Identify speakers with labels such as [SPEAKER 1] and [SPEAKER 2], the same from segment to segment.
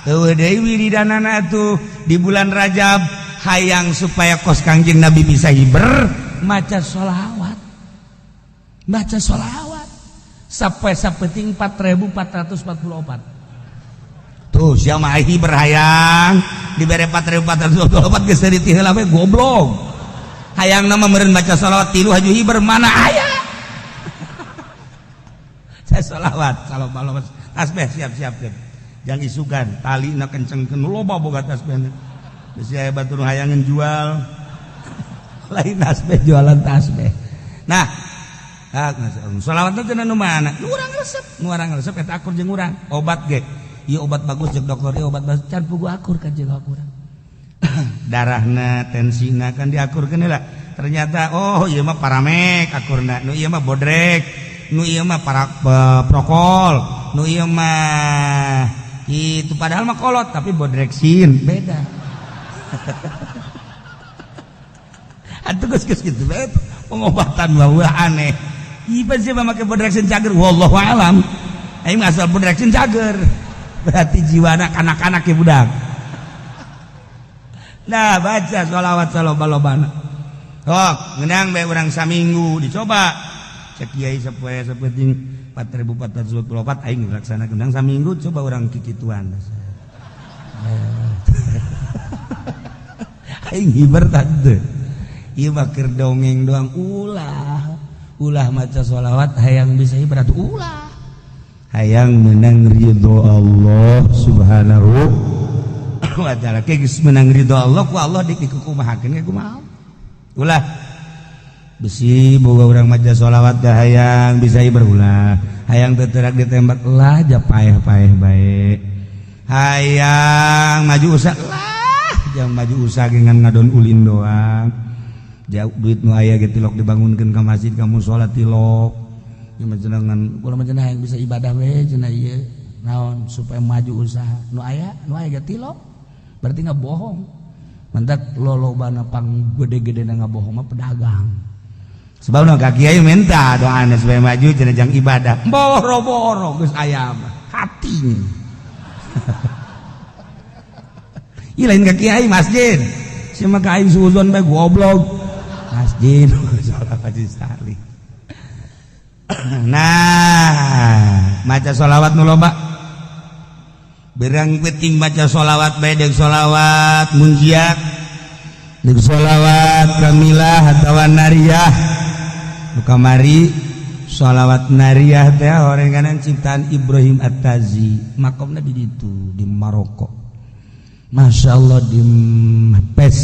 [SPEAKER 1] Eueuh deui wiridanana tuh di bulan Rajab, hayang supaya kos Kangjeng Nabi bisa hiber, maca sholawat, baca sholawat sampai sapeting 4444. Tuh sia mah hiber hayang dibere 4444 geus dari ti heula we, goblok. Hayang nama meureun baca sholawat tilu haju hiber, mana aya. Saya sholawat kalau malam tasbih siap-siap jangan isukan tali na kencengkeun, loba boga tasbih. Bisi aya batur hayangan jual, lain tasbih jualan tasbih. Nah, sholawat teh nu mana nu urang resep, nu urang resep eta akur jeung urang. Obat ge ieu obat bagus jeung dokter, ieu obat bagus, can pugu akur ka jeung urang. Darahna, tensina kan diakurkeun heula. Ternyata oh ieu mah paramek akurna, nu ieu mah bodrek, nu ieu mah para prokol, nu ieu mah itu, padahal mah kolot tapi bodreksin beda. Atuh geus geus kitu bae pengobatan mah aneh. Ieu sih mah make bodreksin cager, wallahu alam. Aing asal bodreksin cager. Berarti jiwana kanak-kanak ya budak. Nah, baca sholawat saloba-lobana. Sok, ngeunang bae urang saminggu dicoba. Cek kiai sapoe sapenting 4444 aing laksanakeun ngeunang saminggu, coba urang kikituan. Aing hiber tante. Ieu mah keur dongeng doang, ulah. Ulah maca sholawat hayang bisa hiber atuh ulah. Hayang menang ridho Allah Subhanahu wa ta'ala. Geus menang ridho Allah ku Allah dikukumahakeun ge kumaha. Ulah besi boga urang maca sholawat dah hayang bisa hiber ulah. Hayang teterak ditembak lah, ja paeh-paeh bae. Hayang maju usaha lah, jangan maju usaha dengan ngadon ulin doang. Jauh duit nu aya ge tilok dibangunkeun ka masjid, ka musala tilok. Ieu mah cenah kula mah cenah hayang bisa ibadah we cenah ieu. Naon supaya maju usaha. Nu aya, nu aya ge tilok. Berarti nggak bohong. Mantak lolobana pang gede-gede na ngabohong mah pedagang. Sebab nu ka kiai minta doana supaya maju cenah jang ibadah. Boro-boro geus aya mah hatinya. Ih lain ka kiai masjid. Sia mah ka aing suuzon bae goblok. Masjid salat haji sekali. Nah, maca sholawat nu loba. Berang penting baca sholawat bae deuk sholawat munjiat, deuk sholawat kamilah atawa nariyah. Nu kamari sholawat nariyah teh orang kanan ciptaan Ibrahim At-Tazi, makomna di ditu di Maroko. Masya Allah di Fes.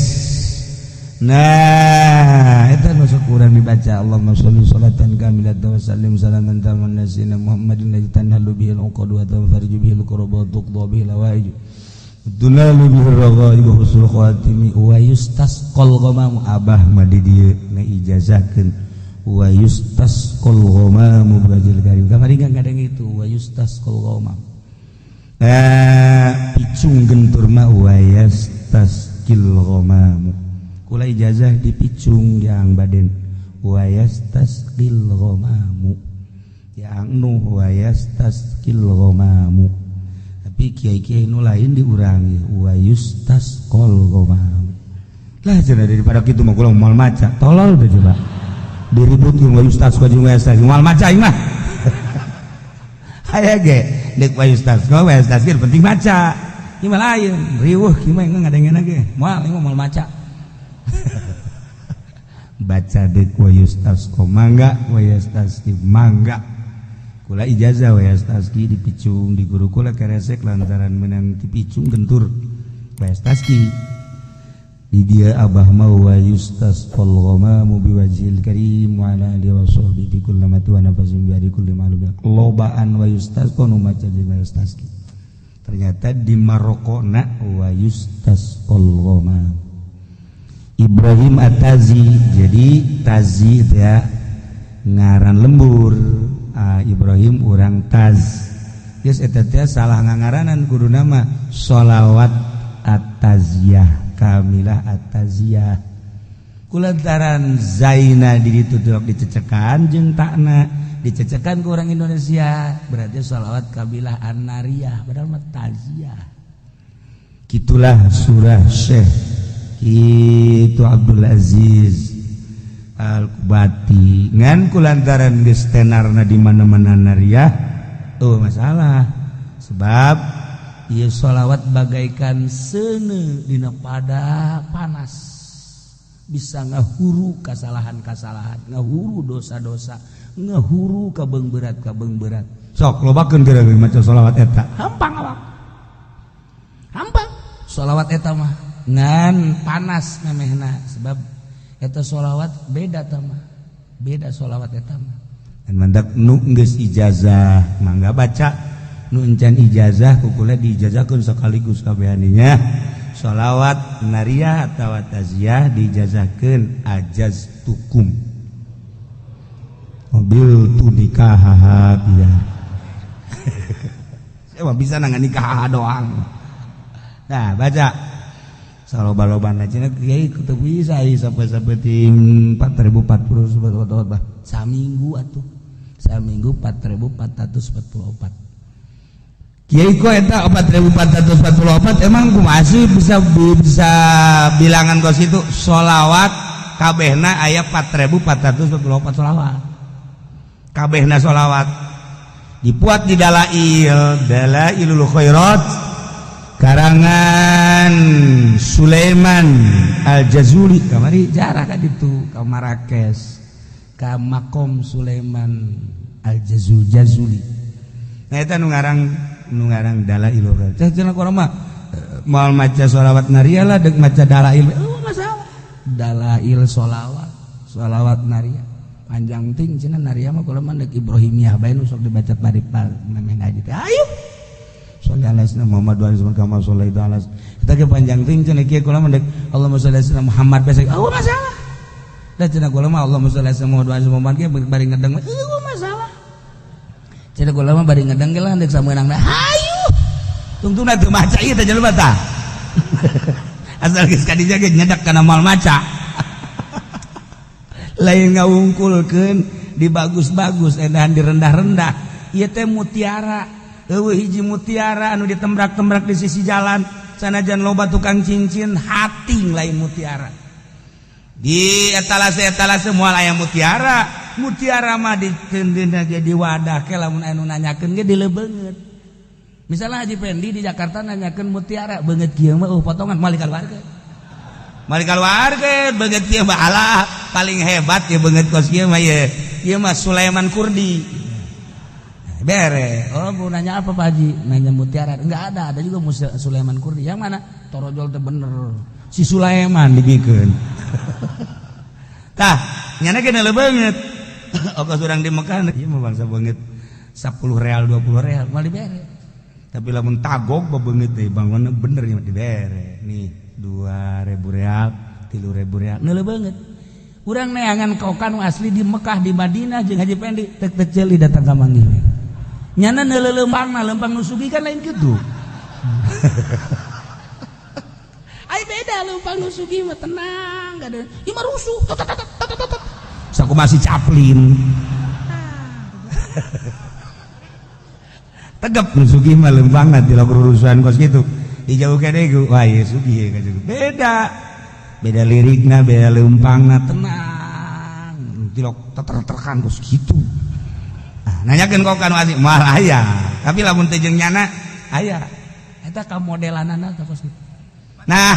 [SPEAKER 1] Nah, itu nu sok urang dibaca Allahumma sholli sholatan kamilatan wa sallim salaman taman nasina Muhammadin ladzi tanhalu bihil uqad wa tanfariju bihil kurab wa tuqda bihil hawaij dunalu bihir raghaib wa husnul khatimi wa yustasqal ghamam. Abah mah di dieu ngaijazahkeun wa yustasqal ghamamu bajil karim. Kamari kadang itu wa yustasqal ghamam. Picung gentur mah wa yastasqil ghamamu. Kula ijazah dipicung yang baden wa yastasqil ghamamu. Yang nu wa yastasqil ghamamu. Tapi kiai-kiai nu lain diurangi wa yustasqal ghamamu. Lah cenah daripada kitu mah kula moal maca. Tolol teh coba. Diributkeun wa yustasqa jeung wa yastasqil moal maca aing mah. Aya ge deuk wa yustasqa wa yastasqil penting maca. Ieu mah lain, riweuh kieu mah ngadengena ge. Moal ieu mah moal maca. Baca dek wa yustasqa mangga, wa yastasqi mangga. Kula ijazah wa yastasqi dipicung di guru kula keresek lantaran menang dipicung gentur wa yastasqi. Di dia abah mau wa yustasqal ghamamu biwajhil karim wa ala alihi wa sahbihi kullama wa nafasin bi kulli ma'lum. Lobaan wa yustasqa nu maca jeung wa yastasqi. Ternyata di Maroko na wa yustasqal ghamam. Ibrahim At-Tazi, jadi Tazi itu ya ngaran lembur. Ibrahim urang Taz. Geus eta teh salah ngangaranan, kudu nama sholawat At-Taziyah, Kamilah At-Taziyah. Kulantaran Zaina di ditu dicecekan jeung takna dicecekan ku orang Indonesia, berarti sholawat Kabilah An-Nariyah, padahal mah Taziyah. Gitulah surah Syekh itu Abdul Aziz Al-Kubati ngan kulantaran geus tenarna di mana-mana nariah oh masalah sebab ieu sholawat bagaikan seuneu dina pada panas bisa ngahuru kasalahan-kasalahan ngahuru dosa-dosa ngahuru kabeung berat sok lobakeun geura maca sholawat eta hampang awak hampang sholawat eta mah ngan panas memehna sebab eta sholawat beda tah mah beda sholawat eta mah dan mantak nu geus ijazah mangga baca nu encan ijazah kukula diijazahkeun sekaligus kabehaninya sholawat nariyah atawa taziah diijazahkeun ajaz tukum mobil tu nikah ya saya mah bisa nangan nikah doang. Nah baca saloba-lobana cenah kiai teu bisa sampai sapeting 4040 sobat saminggu atuh saminggu 4444 kiai kok eta 4444 emang kumaha sih bisa bisa bilangan kos itu sholawat kabehna aya 4444 sholawat kabehna sholawat dibuat di dalail dalailul khairat karangan Sulaiman Al-Jazuli kamari jarah ka ditu ka Marrakesh ka makom Sulaiman Al-Jazuli Jazuli. Nah eta nu ngarang dalailul khairat teh cenah urang mah moal maca sholawat nariyah lah deuk maca dalail oh masalah dalail sholawat sholawat nariyah panjang ting cenah nariyah mah kula mah deuk Ibrahimiyah bae nu sok dibaca bari memeh ngaji teh ayo sholli ala sayyidina Muhammad wa alihi kama shallaita ala kita ge panjang ting cenah kieu kula mah deuk Allahumma sholli ala sayyidina Muhammad bae oh masalah da cenah kula mah Allahumma sholli ala sayyidina Muhammad wa alihi Muhammad ge bari ngedeng oh masalah cenah kula mah bari ngedeng ge lah deuk sameunangna hayu tungtungna teu maca ieu teh jelema tah asal geus ka dinya ge nyedak kana moal maca lain ngawungkulkeun di bagus-bagus edahan di rendah-rendah ieu teh mutiara eueuh hiji mutiara anu ditembrak-tembrak di sisi jalan sanajan loba tukang cincin hating lain mutiara di etalase-etalase moal aya mutiara mutiara mah diteundeunna ge di wadah ke lamun anu nanyakeun ge dilebeungeut misalnya Haji Pendi di Jakarta nanyakeun mutiara beungeut kieu mah potongan moal dikaluarkeun moal dikaluarkeun beungeut kieu mah alah paling hebat ya beungeut kos kieu mah ye ieu mah Sulaiman Kurdi bere. Oh mau nanya apa Pak Haji? Nanya mutiara. Enggak ada, ada juga Sulaiman Kurdi. Yang mana? Torojol teh bener. Si Sulaiman dibikeun. Tah, nyana ge banget. Ongkos urang di Mekah ieu mah bangsa beungeut 10 real 20 real moal dibere. Tapi lamun tagog beungeut teh bangunna bener nya dibere. Nih 2000 real, 3000 real. Neuleuh beungeut. Urang neangan kokan asli di Mekah di Madinah jeung Haji Pendi tek-tek ceuli datang ka manggih. Nyana neuleuh lempangna lempang nu sugih kan lain kitu. Ai beda lempang nu sugih mah tenang gak ada. Ieu mah rusuh. Saku masih Chaplin. Tegep nu sugih mah lempangna tilok rurusuhan kos kitu. Dijauh kene ku wah ieu sugih ka beda. Beda lirikna, beda lempangna tenang. Tilok teter-terkan kos kitu. Nanyakeun kok kanu asli moal aya tapi lamun teu jeung nyana aya eta ka modelanana teh kos kitu. Nah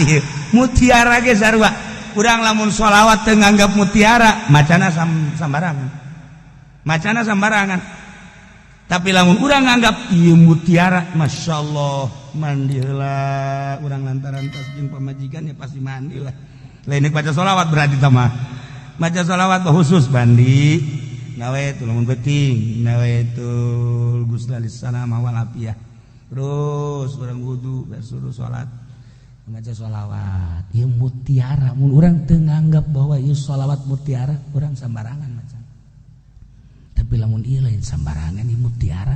[SPEAKER 1] ieu mutiara ge sarua urang lamun sholawat teu nganggap mutiara macana sambarangan macana sambarangan tapi lamun urang nganggap ieu mutiara masyaallah mandi heula urang lantaran tas jeung pamajikan ya pasti mandi lah lain baca sholawat berarti tah mah maca sholawat khusus mandi nawaitu lamun penting nawaitul ghusla lissalama wal afiyah terus urang wudu bersuruh salat maca sholawat ieu mutiara mun urang teu nganggap bahwa ieu sholawat mutiara urang sambarangan maca tapi lamun ieu lain sambarangan ieu mutiara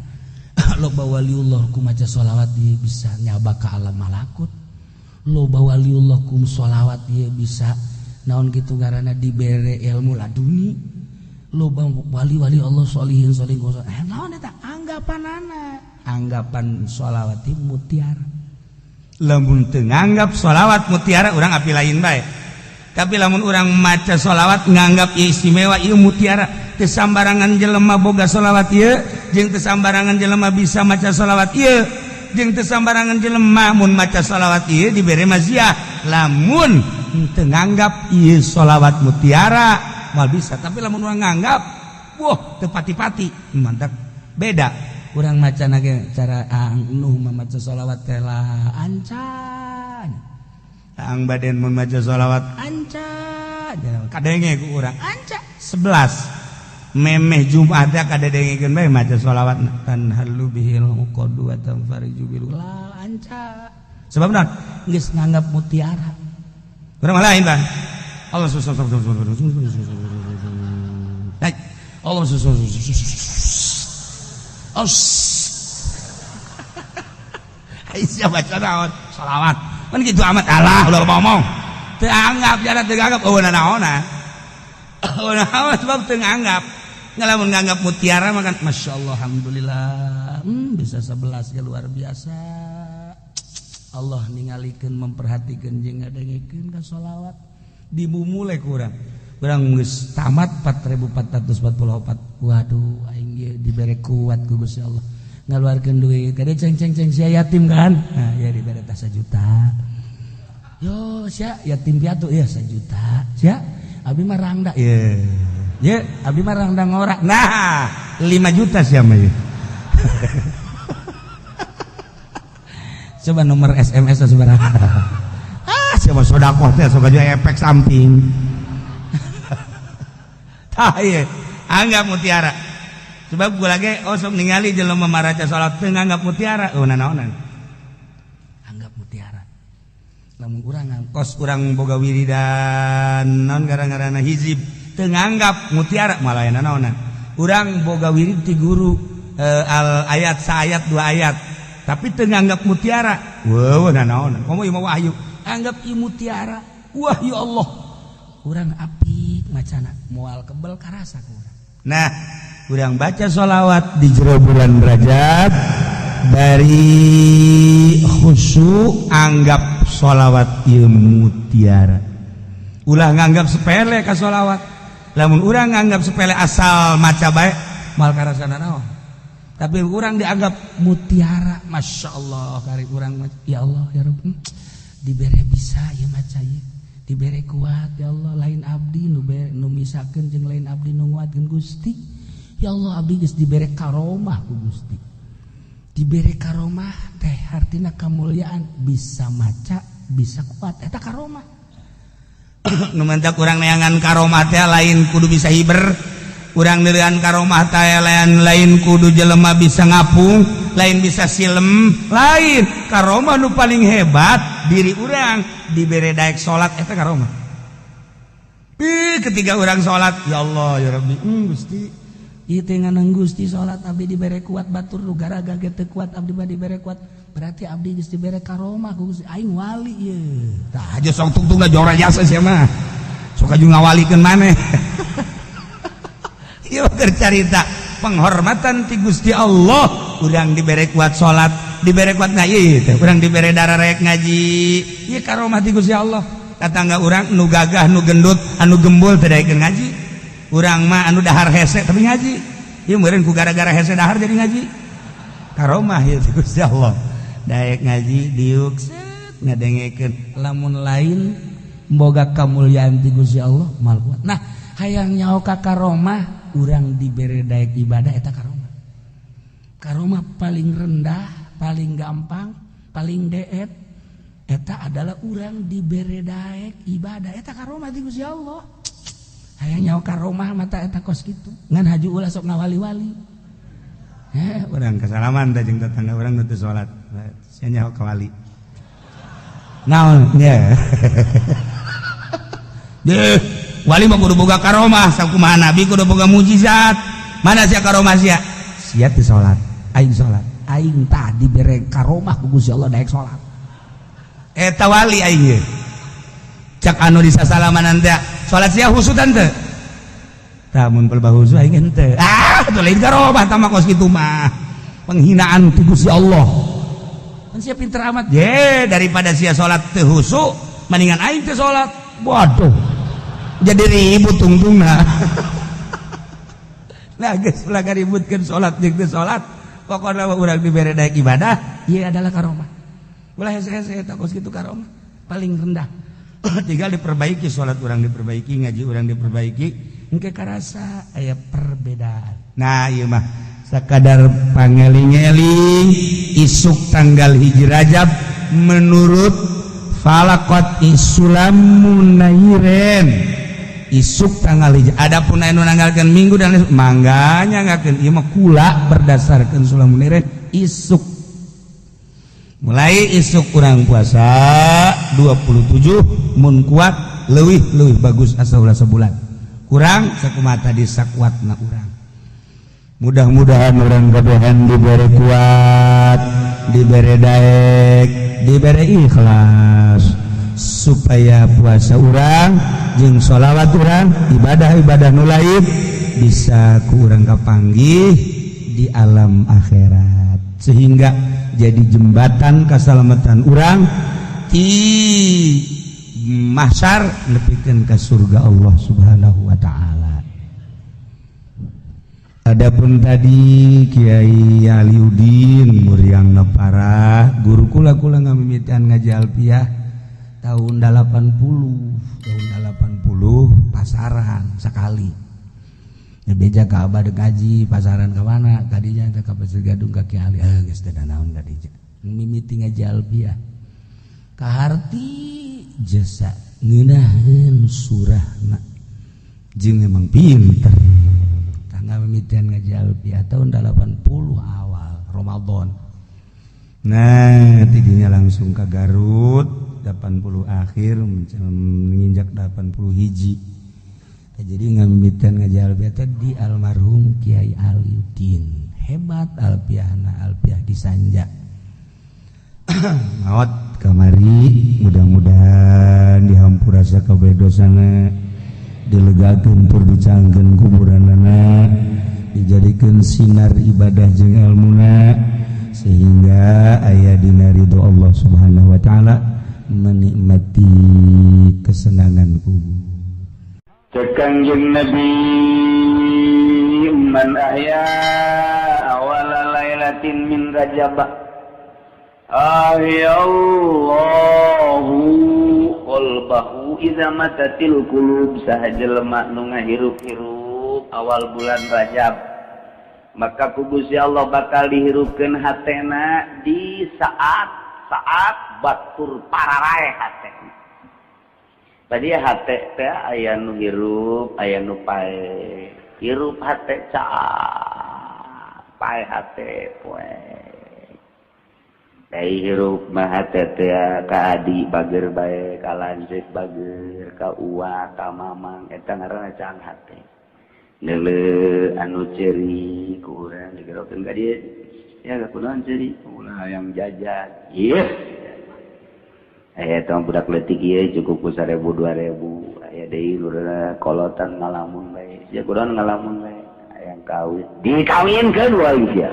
[SPEAKER 1] loba waliullah ku maca sholawat ieu bisa nyaba ka alam malakut loba waliullah ku sholawat ieu bisa naon kitu ngaranna dibere ilmu laduni loba wali-wali Allah sholihin sholihin naon eta anggapanana anggapan sholawat mutiara. Lamun teu nganggap sholawat mutiara, urang api lain bae. Tapi lamun urang maca sholawat nganggap ieu istimewa, ieu mutiara, teu sambarangan jelema boga sholawat ieu, jeung teu sambarangan jelema bisa maca sholawat ieu, jeung teu sambarangan jelema mun maca sholawat ieu dibere maziah. Lamun teu nganggap ieu sholawat mutiara, moal bisa. Tapi lamun urang nganggap, wah, teu pati-pati, mantap, beda. Urang maca ge cara Ang Nuh maca sholawat teh lah ancan. Ang Baden mun maca sholawat anca, kadenge ku urang anca 11 memeh Jumat teh kadengekeun bae maca sholawat tanhallu bihil uqadu wa tanfariju bil la anca. Sebab naon? Geus nganggap mutiara. Urang mah lain, Bang. Allah, Allah. Oh, siapa baca naon? Salawat. Kan gitu amat, alah udah ngomong. Teu anggap jara, teu anggap eueuh naonna. Eueuh naon sebab teu nganggap. Ngalamun nganggap mutiara makan, Masya Allah, alhamdulillah. Bisa 11 ge luar biasa. Allah ningalikeun, memperhatikeun jeung ngadengekeun ka sholawat. Dimumule kurang. Urang geus tamat 4444. Waduh, aing ge dibere kuat ku Gusti Allah. Ngaluarkeun duit kade ceng ceng ceng sia yatim kan. Nah, ya dibere tah 1 juta. Yo sia yatim piatu ya 1 juta. Sia abdi mah rangda. Ye. Ye, abdi mah rangda ngora. Nah, 5 juta sia mah ye. Coba nomor SMS seberapa? Ah, siapa sodakoh teh sok aja efek samping. Tah ieu, anggap mutiara. Sebab gua lagi oh sok ningali jelema maraca salat teu nganggap mutiara, oh nanaonan. Anggap mutiara. Lamun urang kos urang boga wiridan naon gara-garana hizib teu nganggap mutiara, malah nanaonan. Urang boga wirid ti guru al ayat saayat dua ayat, tapi teu nganggap mutiara. Weuh nanaonan. Komo ieu mah wahyu. Anggap ieu mutiara. Wah ya Allah. Urang apik macana moal kebel karasa ku urang. Nah, urang baca sholawat di jero bulan Rajab dari khusyuk, anggap sholawat ieu mutiara. Ulah nganggap sepele ka sholawat. Lamun urang nganggap sepele asal maca bae moal karasana naon. Tapi urang dianggap mutiara, Masya Allah, kari urang ya Allah ya Rabb, dibere bisa ieu maca ieu, dibere kuat ya Allah, lain abdi nu nu misakeun jeung lain abdi nu nguatkeun Gusti. Ya Allah, abdi geus dibere karomah ku Gusti. Dibere karomah teh hartina kamuliaan, bisa maca, bisa kuat, eta karomah. Nu mantak urang neangan karomah teh lain kudu bisa hiber. Urang neangan karomah teh lain lain kudu jelema bisa ngapung, lain bisa silem, lain. Karomah nu paling hebat diri urang dibere daek salat, eta karomah. Ih, ketika urang salat, ya Allah ya Rabbi, Gusti, ieu teh nganang Gusti salat abdi dibere kuat, batur nu garaga ge teu kuat, abdi mah dibere kuat, berarti abdi geus dibere karomah ku Gusti, aing wali ieu. Tah aja sok tungtungna jora jasa sia mah. Sok aju ngawalikeun maneh. Ieu keur carita penghormatan ti Gusti Allah, urang dibere kuat salat, dibere kuat ngaji teh, urang dibere darah rek ngaji, ieu karomah ti Gusti Allah. Tatangga urang nu gagah, nu gendut, anu gembul teu daekeun ngaji. Urang mah anu dahar hese tapi ngaji. Ieu meureun ku gara-gara hese dahar jadi ngaji. Karomah ieu ti Gusti Allah. Daek ngaji diuk set ngadengekeun, lamun lain boga kamulyaan ti Gusti Allah moal kuat. Nah, hayang nyaho ka karomah, urang dibere daek ibadah, eta karomah. Karomah paling rendah, paling gampang, paling deet eta adalah urang dibere daek ibadah, eta karomah ti Gusti Allah. Hayang nyaho karomah mata eta kos kitu. Ngan haju ulah sok ngawali-wali. Urang kasalaman teh jeung tetangga urang nu teu salat. Sia nyaho ka wali. Naon nya? Deh, wali mah kudu boga karomah, sakumaha nabi kudu boga mukjizat. Mana sia karomah sia? Sia teu salat, aing salat. Aing tah dibere karomah ku Gusti Allah daek salat. Eta wali aing ye. Cak anu disasalaman teh, salat sia khusyutan teu? Tah mun pelbah khusyuk aing henteu. Ah, teu lain karomah tah mah kos kitu mah. Penghinaan ti Gusti Allah. Kan sia pinter amat. Ye, daripada sia salat teu husu, mendingan aing teu salat. Waduh. Jadi ribut tungtungna. Nah, geus ulah ributkeun salat jeung teu salat. Pokokna mah urang dibere daek ibadah, ieu adalah karomah. Ulah hese-hese eta kos kitu karomah. Paling rendah. Tinggal diperbaiki, salat urang diperbaiki, ngaji urang diperbaiki, engke karasa aya perbedaan. Nah, ieu mah sakadar pangeling-eling, isuk tanggal 1 Rajab menurut falakot Sulamun Nairen, isuk tanggal 1. Adapun anu nanggalkeun Minggu dan mangga nyanggakeun, ieu mah kula berdasarkan Sulamun Nairen, isuk, mulai isuk kurang puasa 27 mun kuat, leuwih leuwih bagus asa ulah sebulan kurang, sakumaha tadi sakuatna urang. Mudah-mudahan urang kabehan diberi kuat, diberi daek, diberi ikhlas supaya puasa urang jeung sholawat urang, ibadah-ibadah nu lain bisa ku urang kapanggih di alam akhirat, sehingga jadi jembatan keselamatan urang di mahsyar nepikeun ka surga Allah Subhanahu wa taala. Adapun tadi Kiai Aliudin muriang parah guru kula, kula ngamimitian ngaji alfiah tahun 80, tahun 80 pasaran sekali. Ya beja ka abah dek ngaji pasaran ka mana tadinya teh, ka Pasir Gadung ka Kiai Ali. Ah, geus teu naon tadinya mimiti ngaji alfiah, kaharti jasa ngeunaheun surahna jeung emang pinter. Tanggal mimitian ngaji alfiah tahun 80 awal Ramadan. Nah, tidinya langsung ke Garut 80 akhir menginjak 80 hiji. Nah, jadi ngamimitian ngaji alfiah teh di almarhum Kiai Aliudin. Hebat alfiahna, alfiah disanja. Maot kamari, mudah-mudahan dihampura sakabeh dosana, dilegakeun tur dicangkeun kuburanana, dijadikeun sinar ibadah jeung ilmuna, sehingga aya dina ridho Allah Subhanahu wa taala, menikmati kesenangan kubur.
[SPEAKER 2] Cek Kangjeng Nabi, man ahya awala lailatin min Rajab ahyallahu qalbahu idza matatil qulub. Saha jelema nu ngahirup-hirup awal bulan Rajab, maka ku Gusti Allah bakal dihirupkeun hatena di saat saat batur pararae hatena. Tadi hate teh aya nu hirup, aya nu pae. Hirup hate caang, pae hate poe. Dai hirup mah hate teh ka adi bager bae, ka lanceuk bager, ka uwa, ka mamang, eta ngaranna caang hate. Neuleu anu ceuri ku urang digerokeun ka dieu. Ya kunaon ceuri? Ulah hayang jajan. Ieu aya tong budak leutik ieu cukup ku 1000 2000. Aya deui lurah kolotan ngalamun bae. Sia kunaon ngalamun bae? Hayang kawin. Dikawinkeun wae sia.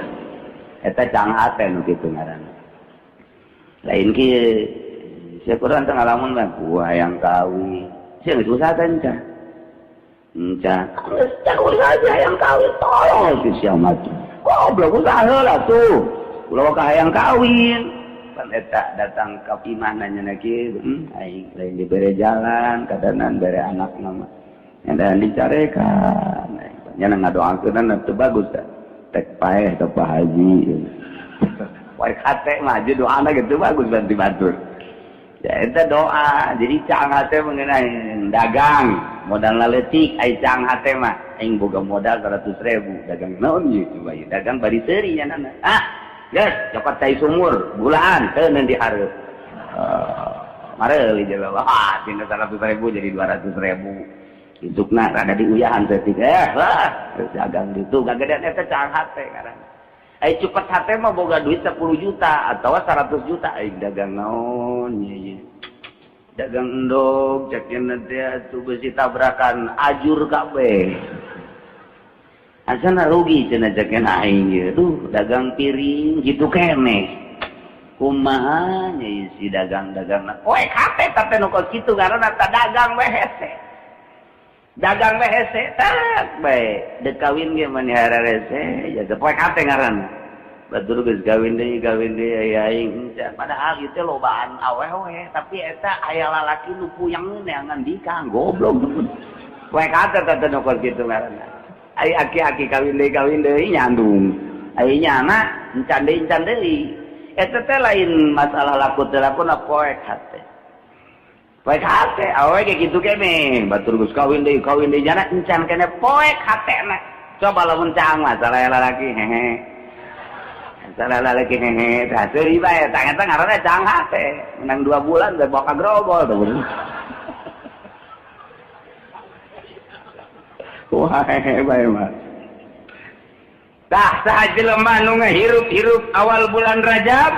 [SPEAKER 2] Eta caang hate nu kitu ngaranna. Lain kieu, sia kunaon teh ngalamun bae? Ku hayang kawin. Sia geus usaha teh enca. Enca. Geus teh usaha hayang kawin, tolong si sia mah. Goblok, usaha heula tuh. Ulah ka hayang kawin. Pan eta datang ka imahna nya kieu, aing lain dibere jalan, kadanan bere anak nama. Nya dicarekan. Nya ngadoakeun teu bagus teh. Tek paeh teh Pak Haji. Wae hate mah aja doana gitu bagus bantu batur. Ya eta doa. Jadi caang hate mengenai dagang, modal leutik ai caang hate mah aing boga modal 100.000, dagang naon ieu coba ieu? Dagang bari seuri nya nana. Ah, geus cokot cai sumur, gulaan teu di hareup. Mareuli jelema. Ah, tina 100.000 jadi 200.000. Isukna rada diuyahan saeutik. Wah, geus dagang ditu gagedean, eta caang hate ngaranna. Ai cepet hate mah boga duit 10 juta atau 100 juta, aing dagang naon ieu ieu? Dagang endog cek nya teh atuh, besi tabrakan ajur kabeh. Asana rugi cenah cek aing ieu. Duh, dagang piring gitu keneh. Kumaha nya si dagang-dagangna poek hate tapi nu kos kitu ngaranna ta dagang we hese. Dagang we hese tak bae deuk kawin ge mani hararese jaga poek hate ngaranna. Batur geus kawin deui aya aing padahal ieu teh lobaan awewe tapi eta aya lalaki nu puyang neangan dikang goblok. Poek hate teh nu kos kitu ngaranna. Ai aki-aki kawin deui nyandung. Ai nyana encan deui. Eta teh lain masalah laku teu lakuna poek hate. Poek hate awewe ge kitu keneh. Batur geus kawin deui nyana encan keneh poek hatena. Coba lamun caang masalah lalaki hehe. Masalah lalaki hehe tah seuri bae tah eta ngaranna caang hate. Menang 2 bulan teh bawa ka grogol teh. Wah hehe bae mah. Tah saha jelema nu ngahirup-hirup awal bulan Rajab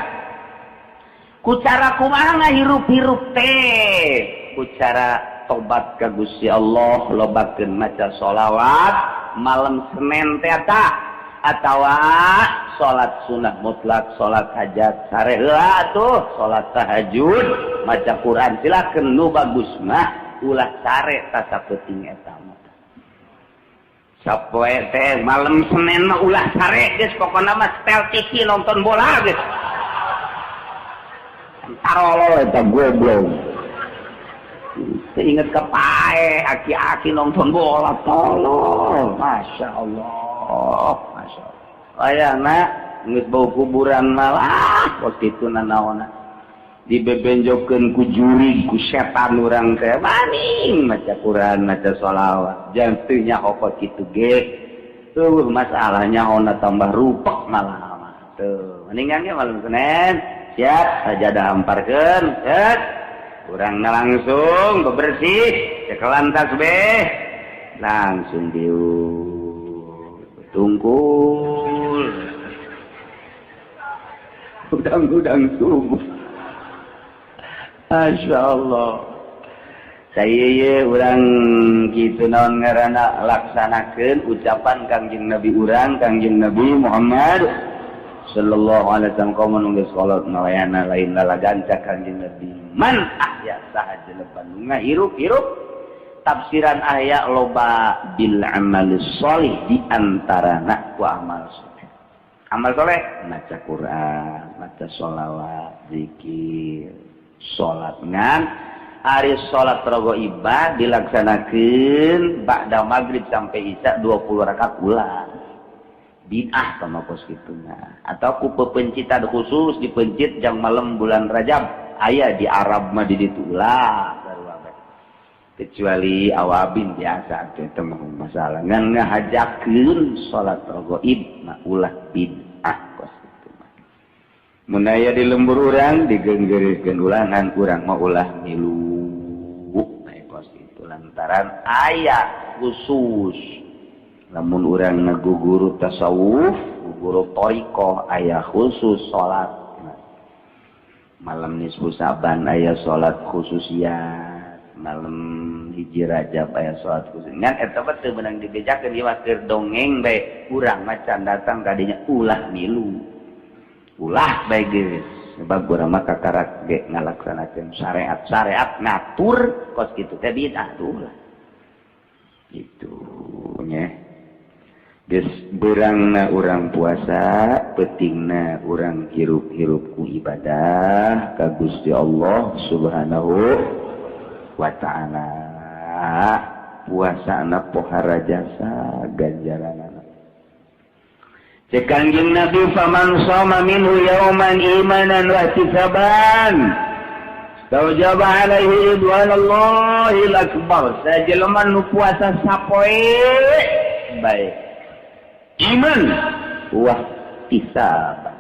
[SPEAKER 2] ku cara kumaha ngahirup-hirup teh ku cara tobat ka Gusti Allah lobakeun maca sholawat malam Senin teh tah atawa salat sunah mutlak salat hajat sare heula atuh salat tahajud maca Quran silakeun nu bagus mah ulah sare ta sapenting eta. Sapoe teh malam Senin mah ulah sare geus pokona mah setel TV nonton bola geus. Tarolol eta goblok. Teu inget ka pae aki-aki nonton bola tolol. Masya Allah, masya Allah. Ayana geus bau kuburan malah kos kitu nanaonna. Dibebenjokeun ku jurig ku setan urang teh maning maca Quran maca sholawat jang teu nyaho kos kitu ge eueuh masalahnya ona tambah rupek malah mah teu mendingan ge malam Senin siap sajadah hamparkeun set urangna langsung bebersih cekelan tasbih langsung diuk tungkul udang-udang subuh. Masya Allah. Saya urang kitu naon ngaranna laksanakeun ucapan Kangjeng Nabi urang Kangjeng Nabi Muhammad sallallahu alaihi wasallam kaum nu geus salat malayana lain lalaganca Kangjeng Nabi man ahya saha jelema nu ngahirup-hirup tafsiran ahya loba bil amal sholih di antarana ku amal soleh. Amal soleh maca Quran, maca sholawat, zikir, salat ngan ari salat raghaibah dilaksanakeun ba'da maghrib sampai isya 20 rakaat ulah bid'ah sama kos kituna atau ku pepencitan khusus dipencit jang malam bulan Rajab aya di Arab mah di ditu ulah sarua bae kecuali awabin biasa teh teu masalah ngan ngahajakeun salat raghaib mah ulah bid'ah kos. Mun aya di lembur urang digenggeurekeun ulangan urang mah ulah milu bae kos itu lantaran aya khusus lamun urang ngaguguru tasawuf guguru thariqah aya khusus salat malam nisfu Sa'ban aya salat khususiyat malam hiji Rajab aya salat khusus ngan eta mah teu meunang dibejakeun ieu mah keur dongeng bae urang mah can datang ka dinya ulah milu ulah bae geus sebab urang mah kakarak ge ngalaksanakeun syariat ngatur kos kitu teh bid'ah ulah kitu nya geus beurangna urang puasa peutingna urang hirup-hirup ku ibadah ka Gusti Allah Subhanahu wa ta'ala puasana pohara jasa ganjaranana. Cek Kangjeng Nabi faman shoma minhu yauman imanan wa ihtisaban taujaba alaihi ridwanallahil akbar. Sajelema nu puasa sapoe bae iman wa ihtisaban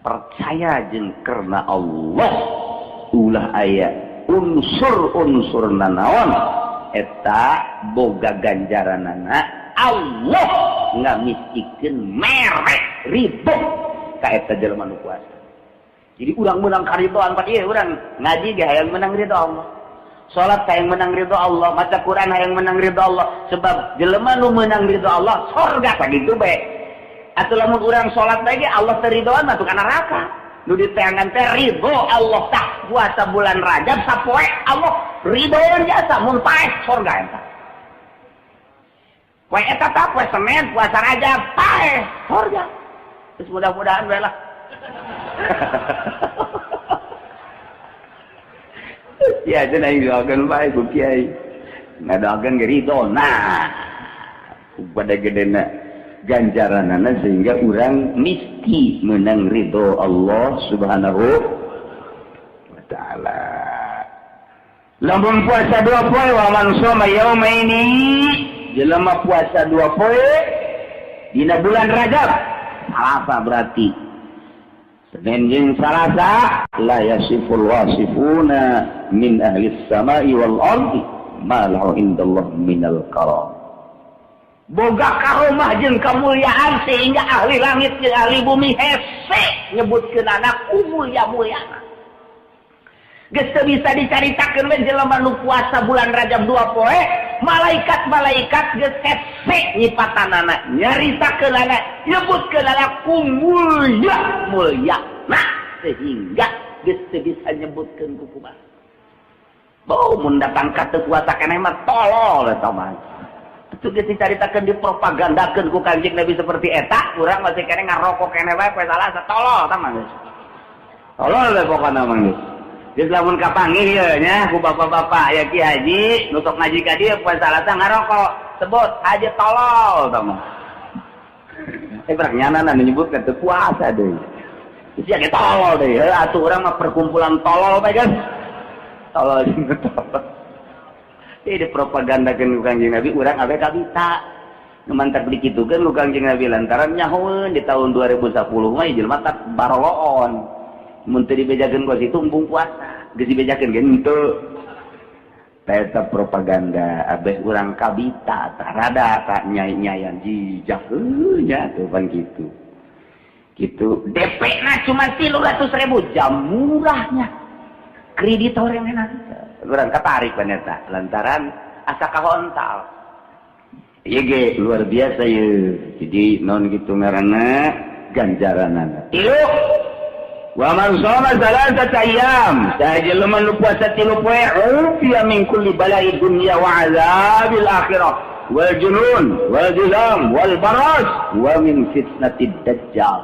[SPEAKER 2] percaya jeung karena Allah ulah aya unsur-unsur nanaon eta boga ganjaranana Allah ngamistikeun merek ribu ka eta jelema nu puasa. Jadi urang menang karidoan pan ieu urang ngaji ge hayang menang ridho Allah. Salat hayang menang ridho Allah, maca Quran hayang menang ridho Allah. Sebab jelema nu menang ridho Allah sorga sakitu bae. Atuh lamun urang salat bae ge Allah teu ridoan mah ka neraka. Nu diteangan teh ridho Allah tah puasa bulan Rajab sapoe Allah ridhoeun jasa mun paeh surga eta. Poe eta tah poe Senin puasa Rajab paeh surga. Terus mudah-mudahan we lah. Ya cenah aing doakeun bae ku kiai. Ngadoakeun ge ridho. Nah, pada gedena ganjaranana sehingga urang misti menang ridho Allah Subhanahu wa taala. Lamun puasa dua poe wa man shoma yaumaini, jelema puasa dua poe dina bulan Rajab, Salasa berarti. Senin jeung Salasa la yasiful wasifuna min ahli samai wal ardi ma lahu indallah minal karam. Boga karomah jeung kemuliaan sehingga ahli langit jeung ahli bumi hese nyebutkeun anak mulia-muliana. Geus teu bisa dicaritakeun we jelema nu puasa bulan Rajab dua poe, malaikat-malaikat geus hese nyipatanana, nyaritakeun anak, nyebutkeun anak ku mulia-mulia. Nah, sehingga geus teu bisa nyebutkeun ku kumaha. Bau mun datang ka teu puasa keneh mah tolol eta mah. Itu geus dicaritakeun dipropagandakeun ku Kanjeng Nabi seperti eta, urang masih keneh ngarokok keneh bae poe Salasa tolol tah mah geus. Tolol we pokona mah geus. Geus lamun kapanggih ieu nya ku bapak-bapak ya Ki Haji nu sok ngaji ka dieu poe Salasa ngarokok, sebut haji tolol tah mah. Berang nyanana nu nyebutkeun teu puasa deui. Geus ge tolol deui, heuh atuh urang mah perkumpulan tolol bae geus. Tolol jeung tolol. Jadi dipropagandakeun ku Kanjeng Nabi urang awe kabita. Nu mantak dikitukeun ku Kanjeng Nabi lantaran nyahoeun di tahun 2010 mah jelema tak baroloon. Mun teu dibejakeun ku situ embung puasa, geus dibejakeun ge henteu. Eta propaganda abeh urang kabita tah rada tak nyai-nyayan jijak heuh nya tuh pan kitu. Kitu DP na cuma 300.000 jam murahnya. Kreditor yang enak. Urang katarik paneta lantaran asa kahontal. Ieu ge luar biasa ye. Jadi non kitu ngaranna ganjaranana. Tilu wa man shoma salasata ayyam, saha jelema nu puasa tilu poe ufiya min kulli bala'i dunya wa azabil akhirah wal junun wal juzam wal baras wa min fitnatid dajjal.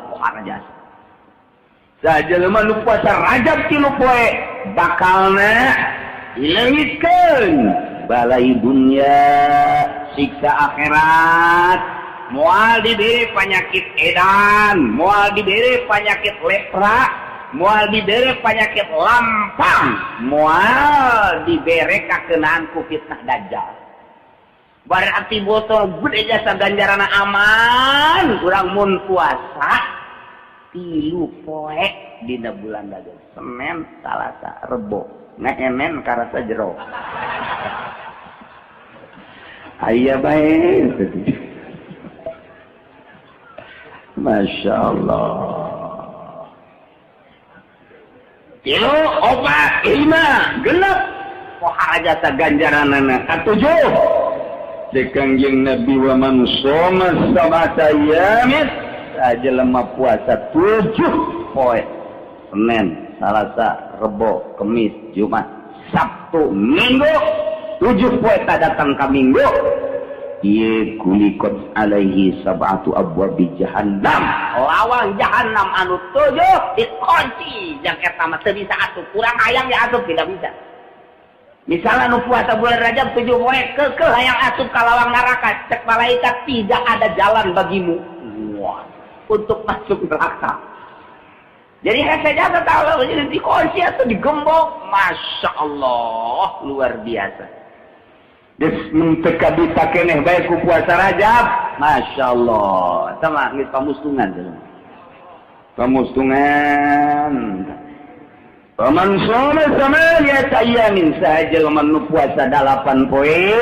[SPEAKER 2] Saha jelema nu puasa Rajab tilu poe bakalna dileungitkeun balai dunya siksa akhirat, moal diberi penyakit edan, moal diberi penyakit lepra, moal diberi penyakit lampang, moal diberi kakenaan ku fitnah dajjal. Berarti botol gede jasa ganjarana aman urang mun puasa tilu poe dina bulan Rajab, Senin, Salasa, Rebo, ngehemen karasa jero. Aya bae. Masya Allah. Tilu, opat, lima, genep. Pohara jasa ganjaranana. Katujuh. Cek Kanjeng Nabi wa man shoma sab'ata ayyamin, sajelema puasa 7 poe. Senin, Salasa, Rebo, Kemis, Jumat, Sabtu, Minggu. 7 poe tak datang ka Minggu. Ieu kulikot alaihi sab'atu abwabi jahannam. Lawang jahannam anu 7 dikunci. Yang eta mah teu bisa asup. Kurang hayang ya asup tidak bisa. Misalnya nu puasa bulan Rajab 7 poe keukeuh hayang asup ka lawang neraka, cek malaikat tidak ada jalan bagimu. Wah, untuk masuk neraka. Jadi hese jasa tahu jadi dikunci atau digembok. Masya Allah, luar biasa. Geus mun teu kabita keneh bae ku puasa Rajab. Masya Allah, eta mah geus pamustungan jelema. Pamustungan. Paman shoma samaniyata ayyamin, saha jelema nu puasa 8 poe,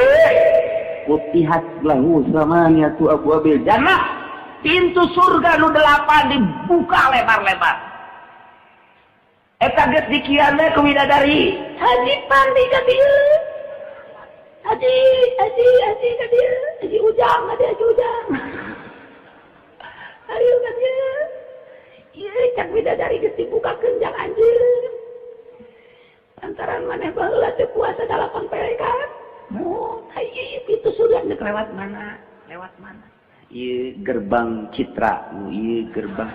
[SPEAKER 2] futihat lahu samaniyatu abwabil jannah. Pintu surga nu 8 dibuka lebar-lebar. Eta geus dikian we ku widadari. Haji Pandi ka dieu. Haji, haji, haji ka dieu. Haji Ujang, haji, haji Ujang. Ayo ka dieu. Ieu cak bidadari geus dibukakeun jang anjeun. Lantaran maneh baheula teh puasa 8 poe kan. Oh, ieu pintu surga nek lewat mana? Lewat mana?
[SPEAKER 3] Ieu gerbang Citra, ieu gerbang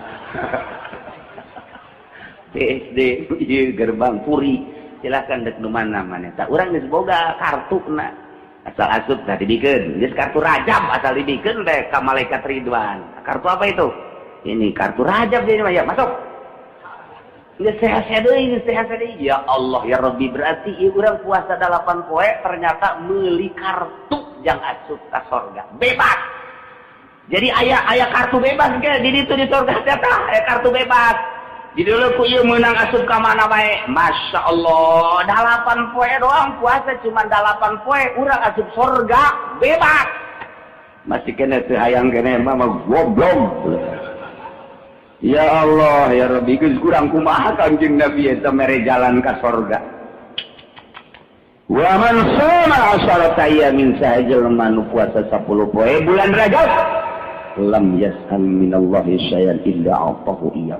[SPEAKER 3] PSD, ieu gerbang Puri. Silakan dek nu mana maneh. Tah urang geus boga kartuna. Asal asup tah dibikeun. Geus kartu Rajab asal dibikeun teh ka malaikat Ridwan. Kartu apa itu? Ini kartu Rajab ini mah ya, masuk. Geus sehat-sehat deui, geus sehat deui. Ya Allah ya Rabbi, berarti ieu urang puasa 8 poe ternyata meuli kartu jang asup ka sorga. Bebas. Jadi aya kartu bebas ge di ditu di sorga teh tah, aya kartu bebas. Di dulu ku ieu meunang asup ka mana bae. Masya Allah, 8 poe doang puasa cuma 8 poe urang asup sorga bebas. Masih kene teu hayang kene mah goblok. Ya Allah ya Rabbi, geus kurang kumaha Kanjeng Nabi eta mere jalan ka sorga. Wa man shoma asharata ayamin sahajelma nu puasa 10 poe bulan Rajab lam yas'al minallahi syai'an illa a'tahu iyyah.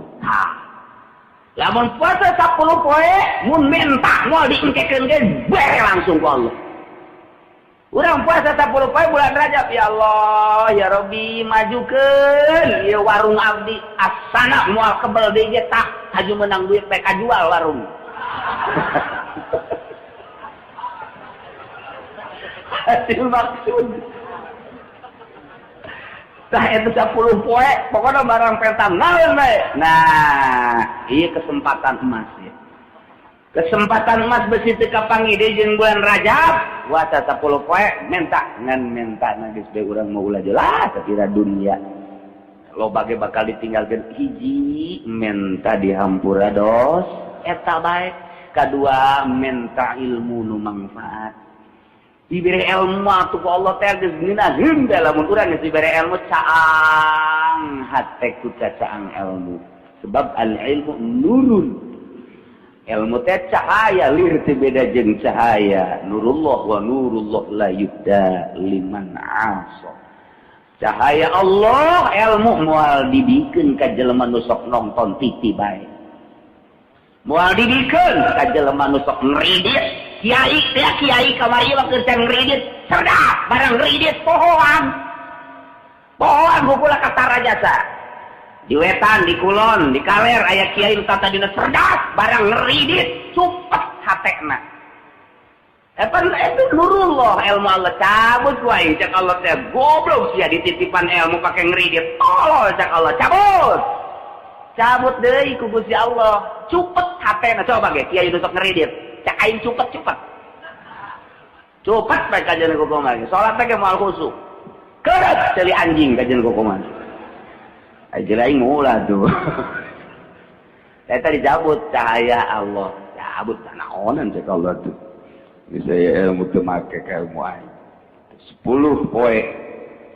[SPEAKER 2] Lamun puasa 10 poe mun minta moal diengkekeun ge bere langsung ku Allah. Urang puasa 10 poe bulan Rajab, ya Allah ya Rabbi majukeun ieu warung abdi asana moal kebel deui ge tah haju meunang duit bae kajual warung. Hasil maksud. Tah eta 10 poe pokona barang petang naon bae. Nah, ieu kesempatan emas ya. Kesempatan emas besi teu kapanggih deui jeung bulan Rajab, puasa 10 poe minta ngan minta na geus bae urang mah ulah jelas sakira dunia. Loba ge bakal ditinggalkeun hiji minta dihampura dos eta bae, kadua minta ilmu nu mangfaat. Diberi ilmu atuh ku Allah teh geus ngeunaheun teh lamun urang geus diberi ilmu caang hate ku caang ilmu. Sebab al ilmu nurun. Ilmu teh cahaya lir teh beda jeung cahaya. Nurullah wa nurullah la yubda liman asa. Cahaya Allah ilmu moal dibikeun ka jelema nu sok nonton TV bae. Moal dibikeun ka jelema nu sok ngridit. Kiai teh kiai kamari mah keur ngridit cerdas barang ngridit pohoan. Pohoan hukula kata rajasa. Di wetan, di kulon, di kaler aya kiai nu tadina cerdas barang ngridit cupet hatena. Eta itu nurullah ilmu Allah cabut wae cek Allah teh goblok sia dititipan ilmu pake ngridit tolol cek Allah cabut. Cabut deui ku Gusti Allah cupet hatena coba ge kiai nu sok ngridit. Cak aing cupet-cupet. Cupet bae kajian kukuman. Salat teh ge moal khusuk. Keureut ceuli anjing kajian kukuman. Aing aing ulah tuh. Eta dicabut cahaya Allah. Cabut naonan cek Allah tuh. Geus aya ilmu teu make ka ilmu aing. 10 poe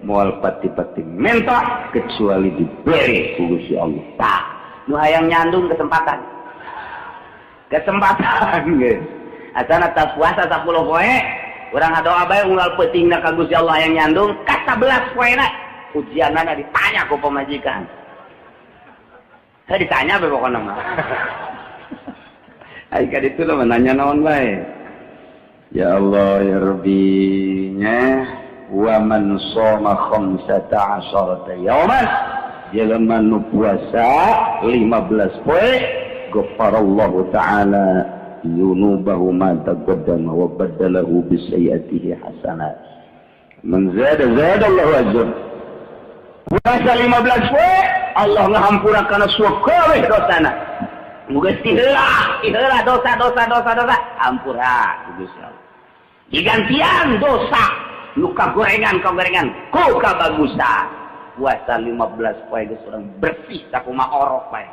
[SPEAKER 2] moal pati-pati minta kecuali dibere ku Gusti Allah. Tah, nu hayang nyandung kesempatan. Kesempatan geus. Asana tas puasa 10 poe, urang ngadoa bae unggal peutingna ka Gusti Allah yang nyandung ka 11 poena ujianana ditanya ku pamajikan. Heuh ditanya bae pokona mah.
[SPEAKER 3] Ai ka ditu mah nanya naon bae. Ya Allah ya Rabbi nya wa man shoma 15 yauman jelema nu puasa 15 poe ghafarallahu ta'ala dzunubahu ma taqaddama wa baddalahu bi sayyi'atihi hasanat. Man zada zada Allahu ajr.
[SPEAKER 2] Puasa 15 poe Allah ngahampura kana sakabeh dosana. Geus diheula dosa dosa dosa dosa ampura ku Gusti Allah. Digantian dosa nu kagorengan ku kabagusan. Puasa 15 poe geus urang bersih sakumaha orok bae.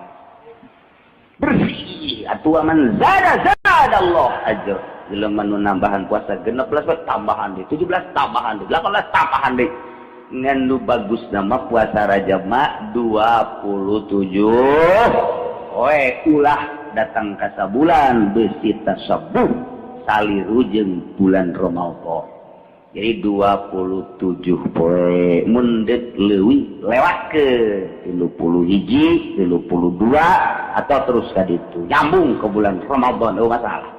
[SPEAKER 2] Bersih atuh man zada zada Allah ajr. Jelema nu nambahan puasa 16 poe tambahan deui, 17 tambahan deui, 18 tambahan deui. Ngan nu bagus nama puasa Rajab mah 27 poe ulah datang ka sabulan beusi tasabuh saliru jeung bulan Ramadan.
[SPEAKER 3] Jadi 27 poe mun deuk leuwih lewat ke 31, 32 atau terus ka ditu nyambung ke bulan Ramadan eueuh masalah.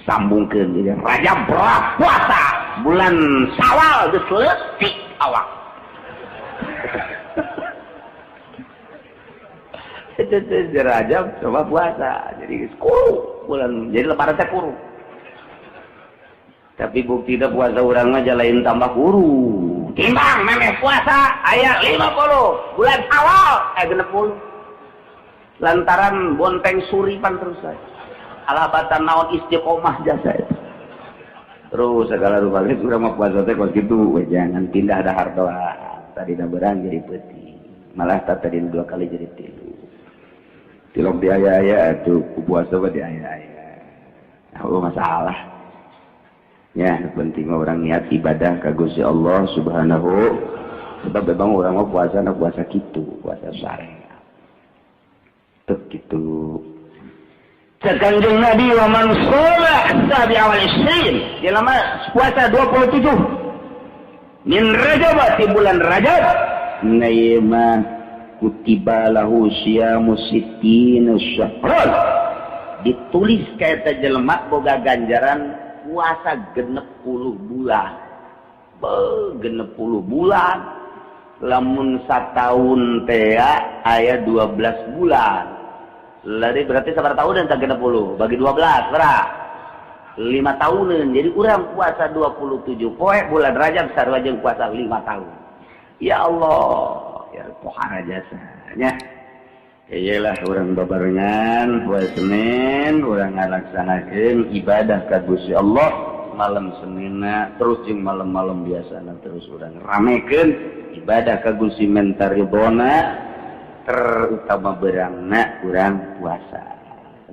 [SPEAKER 3] Sambungkeun jadi Rajab puasa bulan Syawal geus leutik awak. Itu Rajab coba puasa jadi geus kuru bulan jadi lebaran teh kuru. Tapi bukti puasa urang mah lain tambah kuru. Timbang memeh puasa aya 50 bulan Syawal aya 60. Lantaran bonteng suri pan terus aya. Alabatan naon istiqomah jasa itu. Terus segala rupa geus urang mah puasa teh kos kitu we jangan pindah dahar doa. Tadi da berang jadi peuting. Malah tadi dua kali jadi tilu. Tilok di aya-aya atuh ku puasa mah di aya-aya. Oh masalah. Ya, penting orang niat ibadah ka Gusti Allah Subhanahu. Sebab memang orang mau puasa na puasa kitu, puasa syariat. Teu kitu. Cek Kanjeng Nabi wa man shoma sabi awal isyin, jelema puasa 27 min Rajab di bulan Rajab, na ieu mah kutiba lahu siyamu sittina syahran. Ditulis ka eta jelema boga ganjaran puasa 60 bulan. Be 60 bulan. Lamun sataun teh aya 12 bulan. Lari berarti sabaraha tahunan tah 60 bagi 12 berapa? 5 tahunan. Jadi urang puasa 27 poe bulan Rajab sarua jeung puasa 5 tahun. Ya Allah, ya pohara jasanya. Iyalah orang babarengan poe Senin urang ngalaksanakeun ibadah ka Gusti Allah malam Seninna terus jeung malam-malam biasana terus urang ramekeun ibadah ka Gusti menta ridona terutama berangna urang puasa.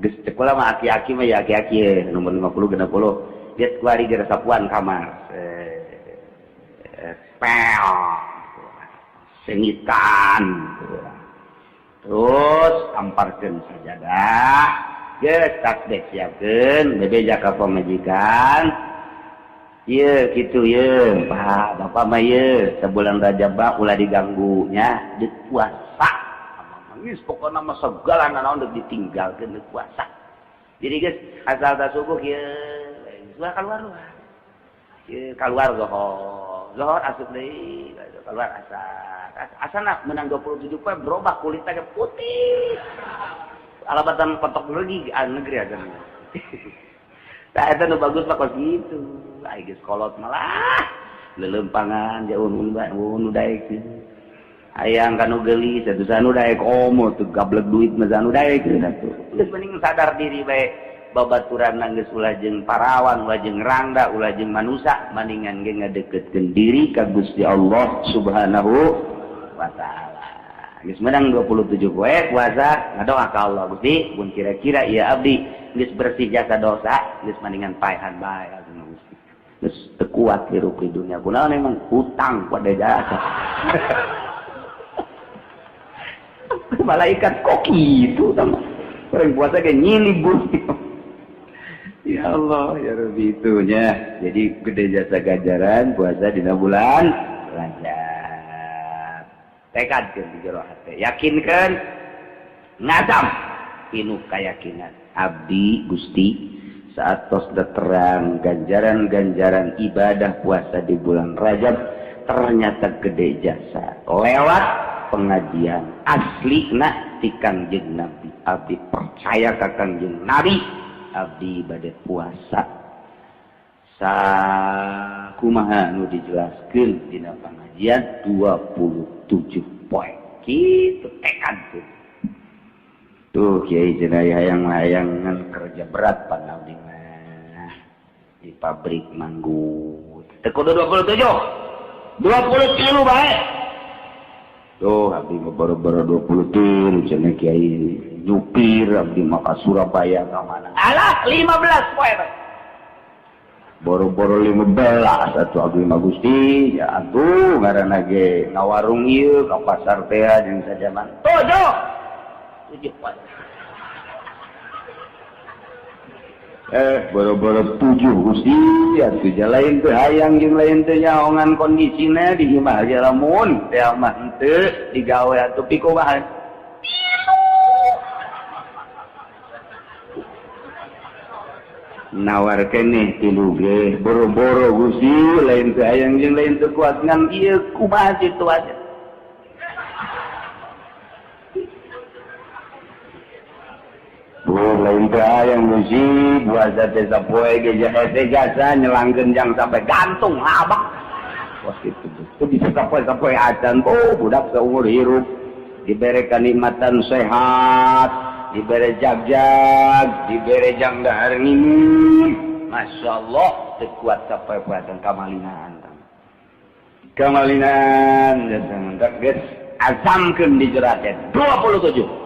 [SPEAKER 3] Geus cek kula mah aki-aki mah ya aki-aki nomor 50 60 geus kuari geus sapuan kamar. Pel. Sengitan. Terus amparkeun sajadah, geus tasbih siapkeun, bebeja ka pamajikan. Ieu kitu ieu, Pak, bapak mah ieu sabulan Rajab ulah diganggu nya, deuk puasa. Geus pokona mah segala nanaon deuk ditinggalkeun deuk puasa. Jadi geus asal ta subuh ieu, geus keluar luar. Ieu keluar zohor, zohor asup deui, keluar asar. Asana menang 27 poe berubah kulitnya ke putih. Alabatan petok lagi negeri aja. Tah eta nu bagus mah kos kitu. Ai geus kolot malah leuleumpangan jauh nu daek. Hayang kanu geulis atuh sanu daek omo teu gablek duit mah sanu daek atuh. Geus mending sadar diri bae babaturan geus ulah jeung parawan, ulah jeung rangda, ulah jeung manusa, maningan ge ngadeukeutkeun diri ka Gusti Allah Subhanahu wa ta'ala. Geus menang 27 poe puasa ngadoa ka Allah Gusti mun kira-kira ieu abdi geus bersih jasa dosa geus maningan paehan bae atuh Gusti. Geus teu kuat hirup di dunia kunaon emang hutang pada jasa. Malaikat kok kitu sama orang puasa ge nyilih bumi. Ya Allah ya Rabbi itunya. Jadi gede jasa ganjaran puasa dina bulan Rajab. Tekadkeun di jero hate, yakinkeun ngazam pinuh kayakinan abdi Gusti saat tos terang ganjaran-ganjaran ibadah puasa di bulan Rajab ternyata gede jasa lewat pengajian asli na ti Kangjeng Nabi. Abdi percaya ka Kangjeng Nabi, abdi bade puasa sakumaha nu dijelaskeun dina pengajian 27 poe kitu tekad tuh. Tuh kiai cenah hayang-hayangan kerja berat pan abdi mah di pabrik manggut teu kudu 27 20 kilo bae. Tuh abdi mah baru-baru 20 cenah kiai nyupir abdi mah ka Surabaya ka mana. Alah 15 poe bae. Boro-boro 15 atuh abdi mah Gusti ya atuh ngaranna ge ngawarung ieu ka pasar teh jeung sajaman. 7 7 poe.
[SPEAKER 2] Boro-boro 7 Gusti atuh lain teu hayang jeung lain teu nyaongan kondisina di imah ge lamun teh mah henteu digawe atuh pikumaha. Nawar keneh tilu ge boro-boro Gusti lain teu hayang jeung lain teu kuat ngan ieu kumaha situasi. Lain teh hayang Gusti puasa teh sapoe ge hese jasa nyelangkeun jang sampai gantung abak. Wah kitu. Teu bisa sapoe-sapoe acan. Oh budak saumur hirup dibere kanikmatan sehat, dibere jagjag, dibere jang dahar nginum. Masyaallah teu kuat sapoe-poe acan kamalinaan. Kamalinaan datang geus azamkeun di jero teh 27.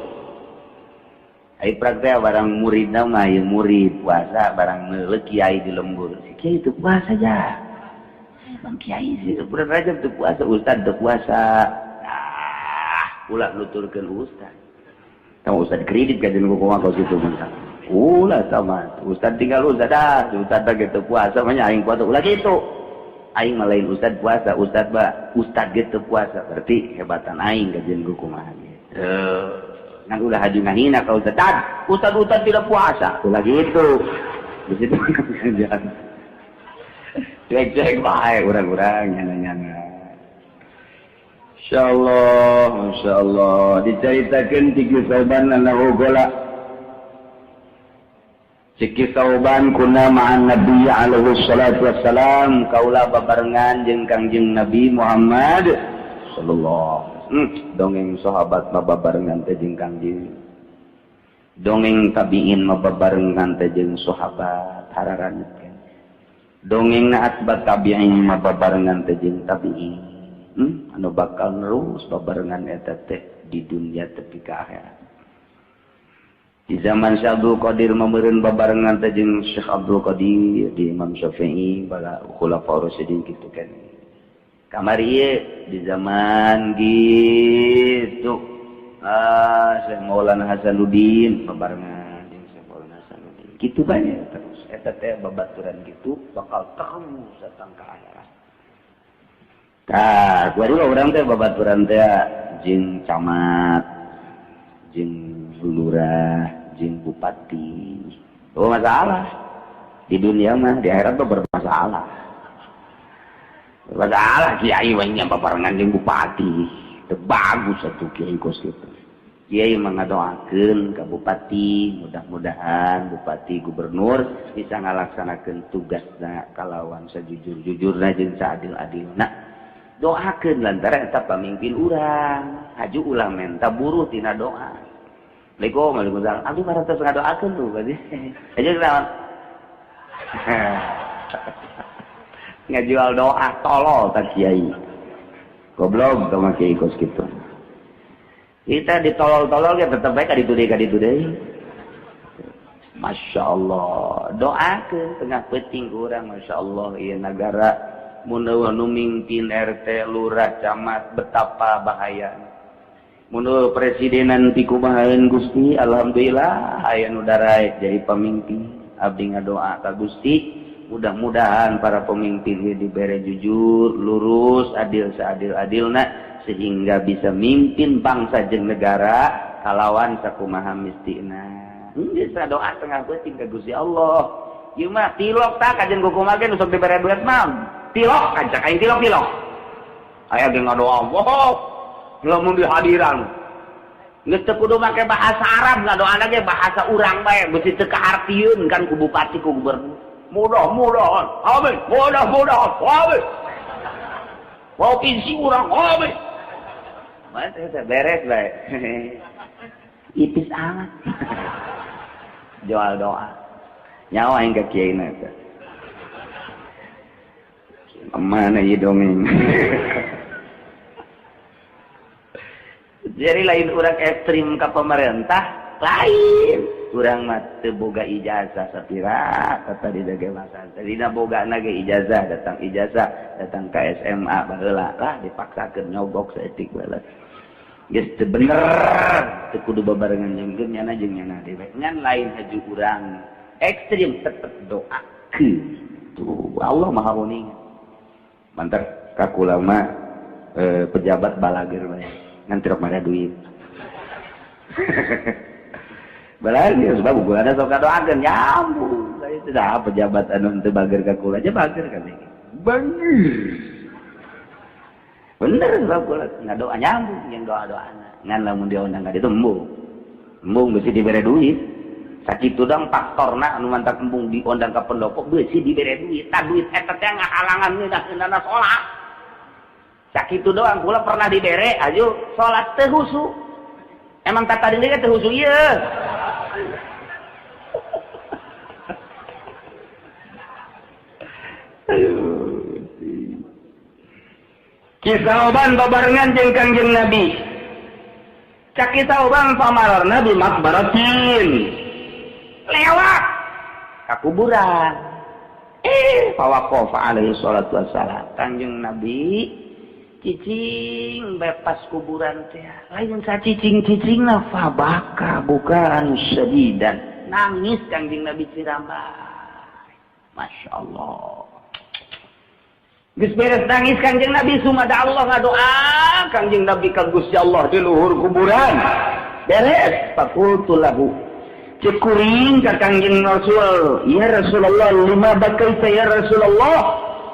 [SPEAKER 2] Ai praktek barang murid mah ieu murid puasa barang meuleuh kiai di lembur. Si kiai teu puasa ja. Bang kiai sih bulan Rajab teu puasa, ustad teu puasa. Ah, ulah nuturkeun ustad. Tong ustad kredit ka jeung kumaha kos kitu mah. Ulah sama ustad tinggal ustad dah, ustad ge teu puasa mah nya aing puasa ulah kitu. Aing mah lain ustad puasa, ustad mah ustad ge teu puasa berarti hebatan aing ka jeung kumaha ge. Ngan ulah haju ngahina ka ustad, ustad tidak puasa ulah gitu. Di situ jangan cuek-cuek bae urang-urang nyana-nyana. Insyaallah, masyaallah dicaritakeun ti Sauban annahu gola. Ciki Sauban kuna ma'an Nabi alaihi salatu wassalam kaula babarengan jeung Kangjeng Nabi Muhammad sallallahu. Dongeng sahabat mababarengan teh jeung Kangjeng, dongeng tabiin mababarengan teh jeung sahabat hararanit kan, dongeng na atbat tabiin mababarengan teh jeung tabiin, anu bakal nerus babarengan eta teh di dunia tepi ka akhirat. Di zaman Syekh Abdul Qadir mameureun babarengan teh jeung Syekh Abdul Qadir di Imam Syafi'i bala khulafaur rasyidin kitu kan. Kamari ieu di zaman gitu Syekh Maulana Hasanuddin babarengan jeung Syekh Maulana Hasanuddin kitu bae terus eta teh babaturan kitu bakal terus datang ka akhirat. Tah kuari urang teh babaturan teh jeung camat, jeung lurah, jeung bupati. Oh masalah di dunia mah, di akhirat mah bermasalah. Masalah kiai wae babarengan jeung bupati. Teu bagus atuh kiai kos kitu. Kiai mengadoakeun ka bupati, mudah-mudahan bupati gubernur bisa ngalaksanakeun tugasna kalawan sajujur-jujurna jeung saadil-adilna. Doakeun lantaran eta pamimpin urang, haju ulah menta buruh tina doa. Assalamualaikum, waalaikumsalam. Abdi parantos ngadoakeun tuh berarti. Aja kenaon. Ngajual doa tolol tak kiai. Goblok sama kiai kos kitu. Kita ditolol-tolol ya tetep bae ka ditu deui. Masya Allah. Doakeun tengah peuting urang Masya Allah ieu nagara mun nu mimpin RT, lurah, camat betapa bahaya. Mun presidenan ti kumahaeun Gusti, alhamdulillah aya nu daraek jadi pamimpin. Abdi ngadoa ka Gusti, mudah-mudahan para pemimpin ieu dibere jujur, lurus, adil seadil-adilna sehingga bisa mimpin bangsa jeung negara kalawan sakumaha mistina. Geus doa tengah peuting ka Gusti Allah. Ieu mah tilok tah kajen kumaha ge nu sok dibere duit mah. Tilok kancak aing tilok-tilok. Aya ge ngadoa, wow, lamun dihadiran. Geus teu kudu make bahasa Arab ngadoana ge bahasa urang bae, beusi teu kahartieun kan ku bupati ku gubernur. Mudah-mudahan, amin, mudah-mudahan, amin. Provinsi urang, amin. Mah teh beres bae. Ipis amat. Jual doa. Nyawa aing ka kiai na eta. Mana ieu dongeng. Jadi lain urang ekstrim ka pemerintah, lain urang mah teu boga ijazah sapira tadi dage masa. Tadina bogana ge ijazah, datang ka SMA baheula lah dipaksakeun nyogok saeutik baheula. Geus teu bener, teu kudu babarengan jeung nyana jeung nyana deui. Ngan lain haju urang
[SPEAKER 3] Ekstrim tetep doakeun. Tuh Allah Maha Uning. Mantap kakula mah pejabat balager bae. Ngan tirok mara duit. Balager sebab gua ada sok doakeun nyambung. Itu dah pejabat anu teu bager ka kula aja bager kan. Bager. Bener sebab kula ngadoa nyambung yang doa-doana. Ngan lamun dia undang ka ditu embung. Embung beusi dibere duit. Sakitu dang faktorna anu mantak embung diondang ka pendopo beusi dibere duit. Tah duit eta teh ngahalangan ngeunah-ngeunahna salat. Sakitu doang kula pernah dibere aju salat teu husu. Emang tata diri teu husu ieu. Kisah oban babarengan jeung Kangjeng Nabi. Cak kisah oban pamararna di makbaratin. Lewat ka kuburan. Fawaqafa alaihi salatu wassalam. Kangjeng Nabi cicing bebas kuburan teh. Lain sacicing-cicingna fabaka bukan sedidan. Nangis Kangjeng Nabi cirambay. Masya Allah. Geus beres nangis Kangjeng Nabi sumada Allah ngadoa Kangjeng Nabi ka Gusti Allah di luhur kuburan. Beres faqultu lahu. Cek kuring ka Kangjeng Rasul, ya Rasulullah lima bakaita ya Rasulullah.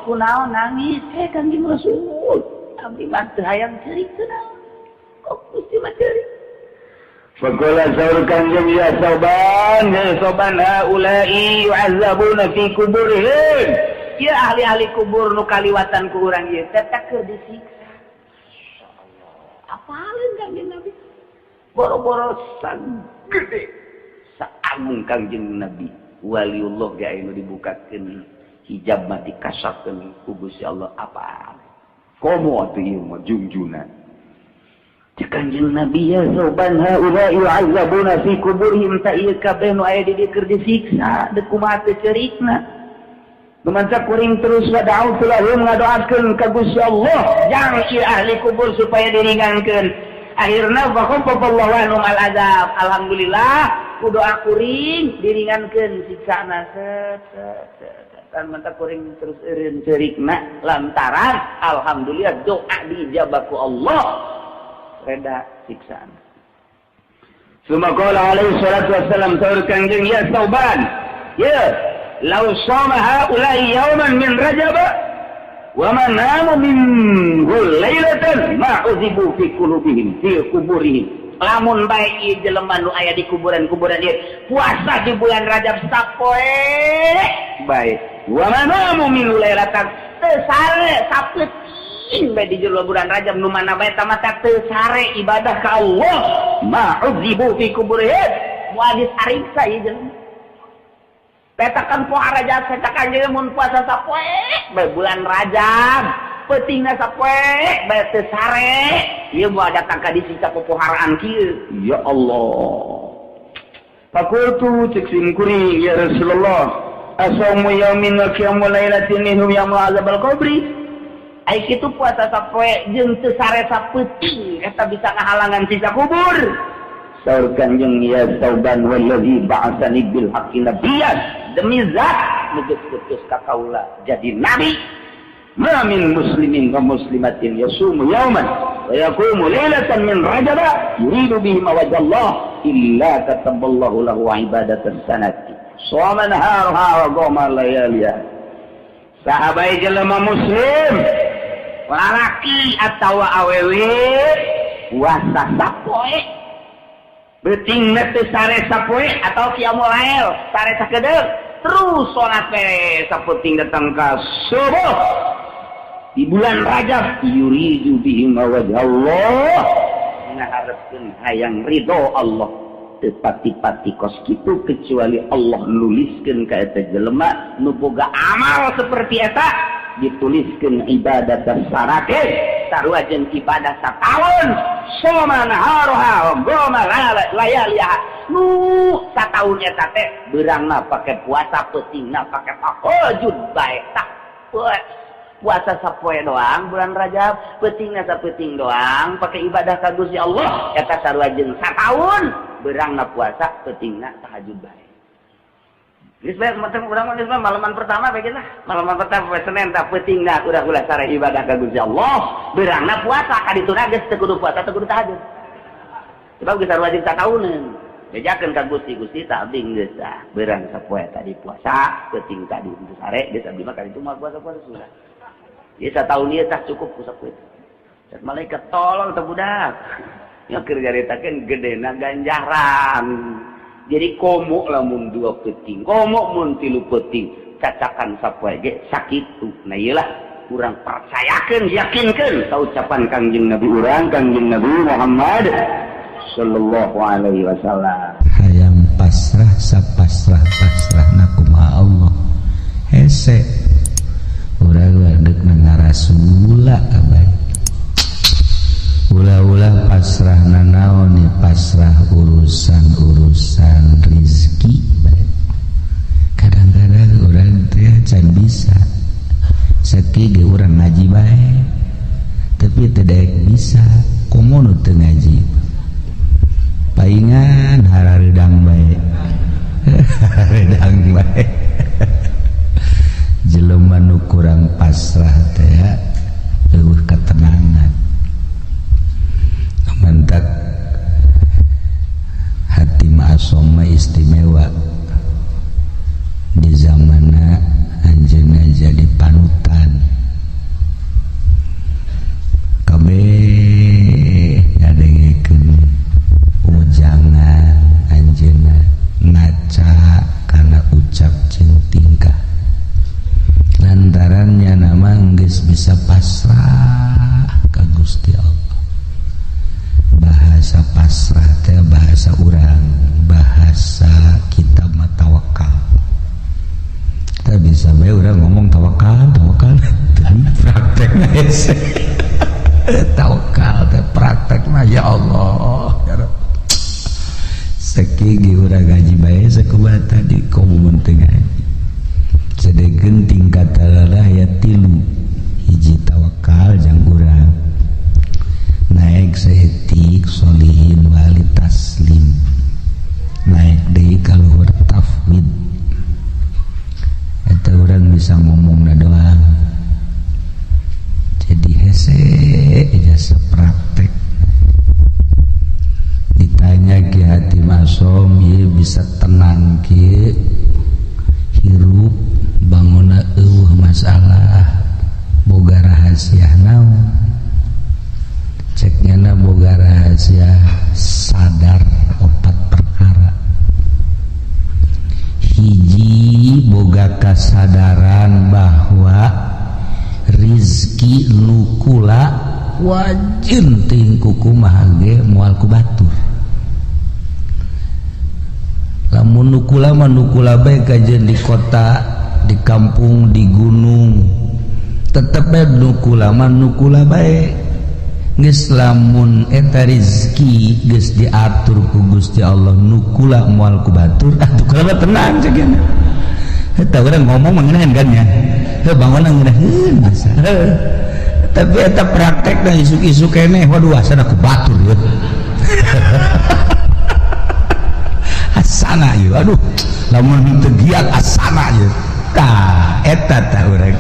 [SPEAKER 3] Kunaon nangis Kangjeng Rasul? Abdi mah teu hayang ceurik kunaon? Kok Gusti mah ceurik? Faqala saur Kangjeng ya Sauban, ya Sauban haula'i yu'azzabuna fi kuburihim. Ya ahli-ahli kubur nu kaliwatan ku urang ieu teh keur disiksa. Masyaallah. Apaleun Kangjeng Nabi? Boro-boro sagede saagung Kangjeng Nabi. Waliullah ge aya nu dibukakeun hijab mah dikasapkeun ku Gusti Allah apa? Komo atuh ieu mah jungjunan. Cek Kangjeng Nabi ya Sauban haula yu'azzabuna fi kuburihim ta ieu kabeh nu aya di dieu keur disiksa deuk kumaha teu ceurikna. Lumanca kuring terus wada'u lahum ngadoakeun ka Gusti Allah jang ieu ahli kubur supaya diringankeun. Akhirna faqafallahu anhum al-azab. Alhamdulillah ku doa kuring diringankeun siksana set set set. Kan manta kuring terus eureun ceurikna lantaran alhamdulillah doa diijabah ku Allah reda siksana. Suma qala alaihi salatu wassalam saur Kangjeng ya Sauban ya lau shoma haula'i yawman min Rajab wa man namu minhu lailatan ma uzibu fi qulubihim fi kuburihim. Lamun bae ieu jelema nu aya di kuburan-kuburan ieu puasa di bulan Rajab sapoe bae wa man namu minhu lailatan teu sare sapeuting bae di jero bulan Rajab nu mana bae tamata teu sare ibadah ka Allah ma uzibu fi kuburihim moal disariksa ieu jelema. Petakan poa Rajab petakan jeung mun puasa sapoe bae bulan Rajab peutingna sapoe bae teu sare ieu moal datang ka disiksa popoharaan kieu ya Allah. Faqultu cek sim kuring ya Rasulullah asaumu yaumin wa qiyamu lailatin minhum yaumul azabal qabri. Ai kitu puasa sapoe jeung teu sare sapeuting eta bisa ngahalangan siksa kubur. Saur Kangjeng ya Sauban wallazi ba'atsani bil haqqi nabiyyan demi zat nu geus putus ka kaula jadi nabi ma min muslimin wa muslimatin yasumu yauman wa yaqumu lailatan min rajab yuridu bihi wajha Allah illa kataballahu lahu ibadatan sanati shoma naharuha wa qama layaliha. Sahabai jelema muslim lalaki atawa awewe puasa sapoe beuting teu sare sapoe atau qiyamul lail sare sakedeung terus salat teh sapeuting datang ka subuh di bulan Rajab yuridu bihi wajha Allah ngaharepkeun hayang ridho Allah teu pati-pati kos kitu kecuali Allah nuliskeun ka eta jelema nu boga amal seperti eta dituliskeun ibadah sarake sarua jeung ibadah sataun soma naharuha wa goma layaliha nu sataun eta teh beurangna pake puasa peutingna pake tahajud bae tak puasa sapoe doang bulan Rajab peutingna sapeuting doang pake ibadah ka Gusti Allah eta sarua jeung sataun beurangna puasa peutingna tahajud bae. Geus bae urang mah geus malaman pertama bae lah. Malaman pertama poe Senin tah peutingna urang ulah sare ibadah ka Gusti Allah. Beurangna puasa ka dituna geus teu kudu puasa teu kudu tahajud. Sebab geus wajib satauneun. Bejakeun ka Gusti, Gusti tah abdi geus tah beurang sapoe tadi puasa, peuting tadi teu sare geus abdi mah ka ditu moal puasa-puasa sudah. Ieu sataun ieu tah cukup ku sapoe. Cek malaikat tolong teh budak. Nya keur nyaritakeun gedena ganjaran. Jadi komo lamun dua peuting, komo mun tilu peuting, cacakan sapoe ge sakitu. Nah ieu lah urang percayakeun, yakinkeun ka ucapan Kangjeng Nabi urang, Kangjeng Nabi Muhammad sallallahu alaihi wasallam.
[SPEAKER 1] Hayang pasrah sapasrah pasrahna kumaha Allah. Hese urang deuk ngarasula abay. Ulah-ulah pasrah nanaon pasrah urusan-urusan rizki. Kadang-kadang orang teh can bisa seki ge urang ngaji bae tapi teu daek bisa komo nu teu ngaji paingan harareudang bae hareudang bae jelema nu kurang pasrah teh eueuh ketenangan. Mantak hati ma'asoma istimewa di zamana anjeunna jadi panutan kabeh ngadengekeun ujangan anjeunna ngaca kana ucap jeung tingkah lantaran nya nama geus bisa pasrah ka Gusti Allah. Bahasa pasrah teh bahasa urang, bahasa kita mah tawakal. Kita bisa bae urang ngomong tawakal, tawakal, tapi praktekna hese. Tawakal teh praktekna ya Allah, ya Rabb. Seki ge urang ngaji bae sakumaha tadi komo mun teu ngaji. Sadegeun tingkatan ya tilu, hiji tawakal jang urang. Naik seetik solihin wali taslim, naik deui kaluhur tafwid. Eta urang bisa ngomongna doang jadi hese jasa praktek. Ditanya ki hati masom ieu bisa tenang ki hirup bangunna eueuh masalah boga rahasia naon. Ceknya boga rahasia sadar opat perkara. Hiji boga kasadaran bahwa rizki nukula wajin ting kumaha ge moal ku batur. Lamun nukula mah nukula bae kajeun di kota, di kampung, di gunung. Tetep bae nukula mah nukula bae. Geus lamun eta rizki geus diatur ku Gusti Allah nukula moal ku batur, atuh kula tenang ceuk. Eta urang ngomong mah kan ya. Heuh bangunna ngeunaheun masa. Tapi eta praktekna isuk-isuk keneh waduh asana ku batur ieu. Asana ieu aduh lamun teu giat asana ieu. Tah eta tah urang.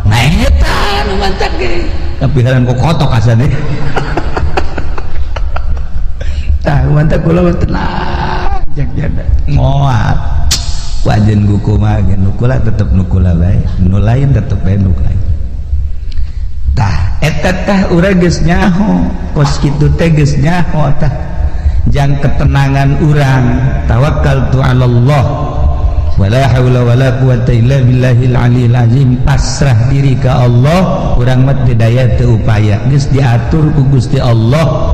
[SPEAKER 1] Nah eta nu mantak ge. Kapiharan ku kotok asane. Tah mantap kula tenang jak jada. Moal. Wajen kumaha ge nukula tetep nukula bae, nu lain tetep bae nu lain. Tah eta tah urang geus nyaho, kos kitu teh geus nyaho tah. Jang ketenangan urang, tawakkaltu 'ala Allah. Wala haula wala quwata illa billahil aliyil azim. Pasrah diri ka Allah, urang mah teu daya teu upaya, geus diatur ku Gusti Allah.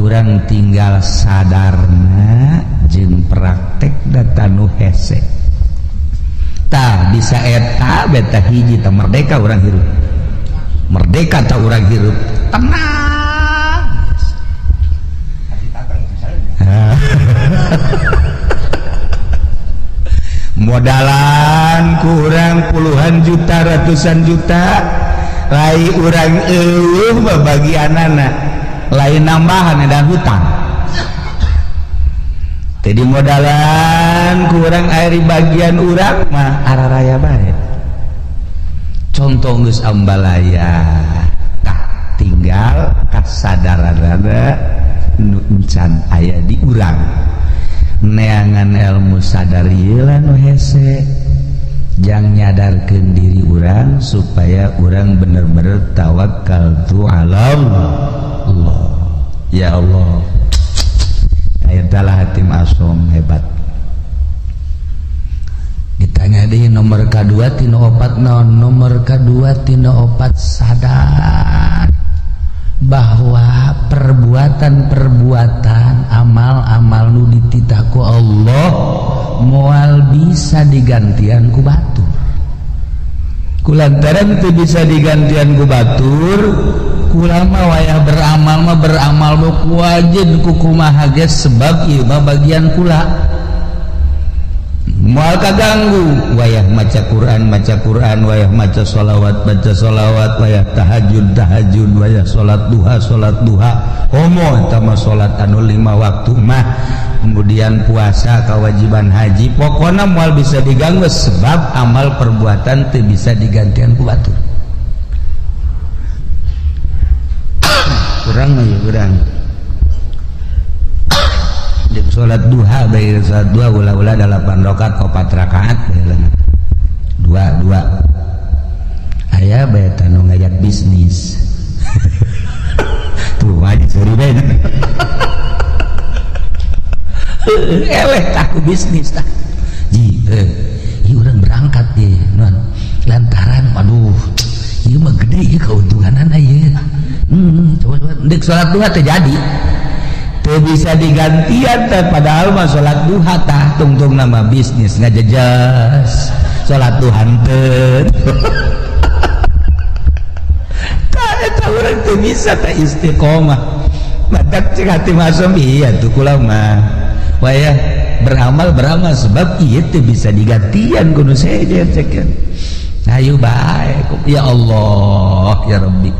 [SPEAKER 1] Urang tinggal sadarna jeung praktek data nu hese. Tah bisa eta beta hiji tah merdeka urang hirup. Merdeka tah urang hirup tenang. Modalan kurang puluhan juta ratusan juta lai urang eueuh babagianana lain nambahan dan hutang. Teu dimodalan kurang air bagian urang mah araraya bae. Contoh geus ambalaya tah tinggal kasadaranana nu encan aya di urang. Neangan ilmu sadar ieu lah nu hese. Jang nyadarkeun diri urang supaya urang bener-bener tawakal tu alam Allah. Ya Allah. Adalah Hatim Asom hebat. Ditanya deui nomor kadua tina opat naon? Nomor kadua tina opat sadar bahwa perbuatan-perbuatan amal-amal nu dititah ku Allah moal bisa digantian ku batur. Kulantaran teu bisa digantian ku batur, kula mah wayah beramal mah beramal nu kuwajib ku kumaha ge sebab ieu mah bagian kula. Moal kaganggu wayah maca Quran maca Quran, wayah maca sholawat baca sholawat, wayah tahajud tahajud, wayah salat duha salat duha. Komo eta mah salat anu 5 waktu mah, kemudian puasa kewajiban haji, pokona moal bisa diganggu sebab amal perbuatan teu bisa digantian ku batur. Kurang mah ya kurang. Salat duha bae salat duha ulah-ulah 8 rakaat 4 rakaat bae dua dua. Aya bae tanu ngajak bisnis. Tuh aja seuri bae. Eleh aku bisnis tah. Ji, ieu urang berangkat ye, non. Lantaran aduh, ieu mah gede ieu keuntunganana ieu. Coba deuk salat duha teh jadi. Teu bisa digantian teh padahal mah salat duha tah tungtung nama bisnis ngajejas salat duha teu. Tah eta urang teu bisa teh istiqomah. Matak cek hati masum iya tuh kula mah. Wayah beramal beramal sebab ieu teu bisa digantian kudu sejen cekeun. Ayo bae ya Allah ya Rabbi.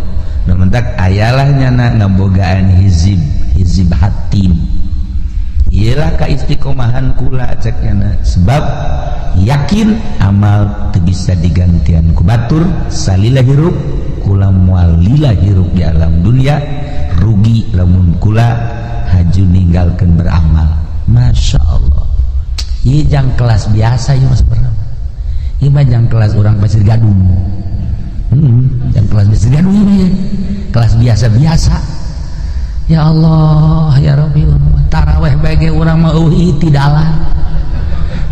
[SPEAKER 1] Nu mentak ayalah nyana ngabogaan hizib hizib hatim. Iyalah ka istiqomahan kula ceknya sebab yakin amal teu bisa digantian ku batur salila hirup kula moal lila hirup di alam dunia rugi lamun kula haju ninggalkeun beramal. Masya Allah. Ieu jang kelas biasa ieu mah sebenarnya. Ieu mah jang kelas urang Pasir Gadung. Jang kelas Pasir Gadung ieu mah kelas biasa-biasa. Ya Allah ya Rabbi, taraweh bae urang mah eueuh tidalah.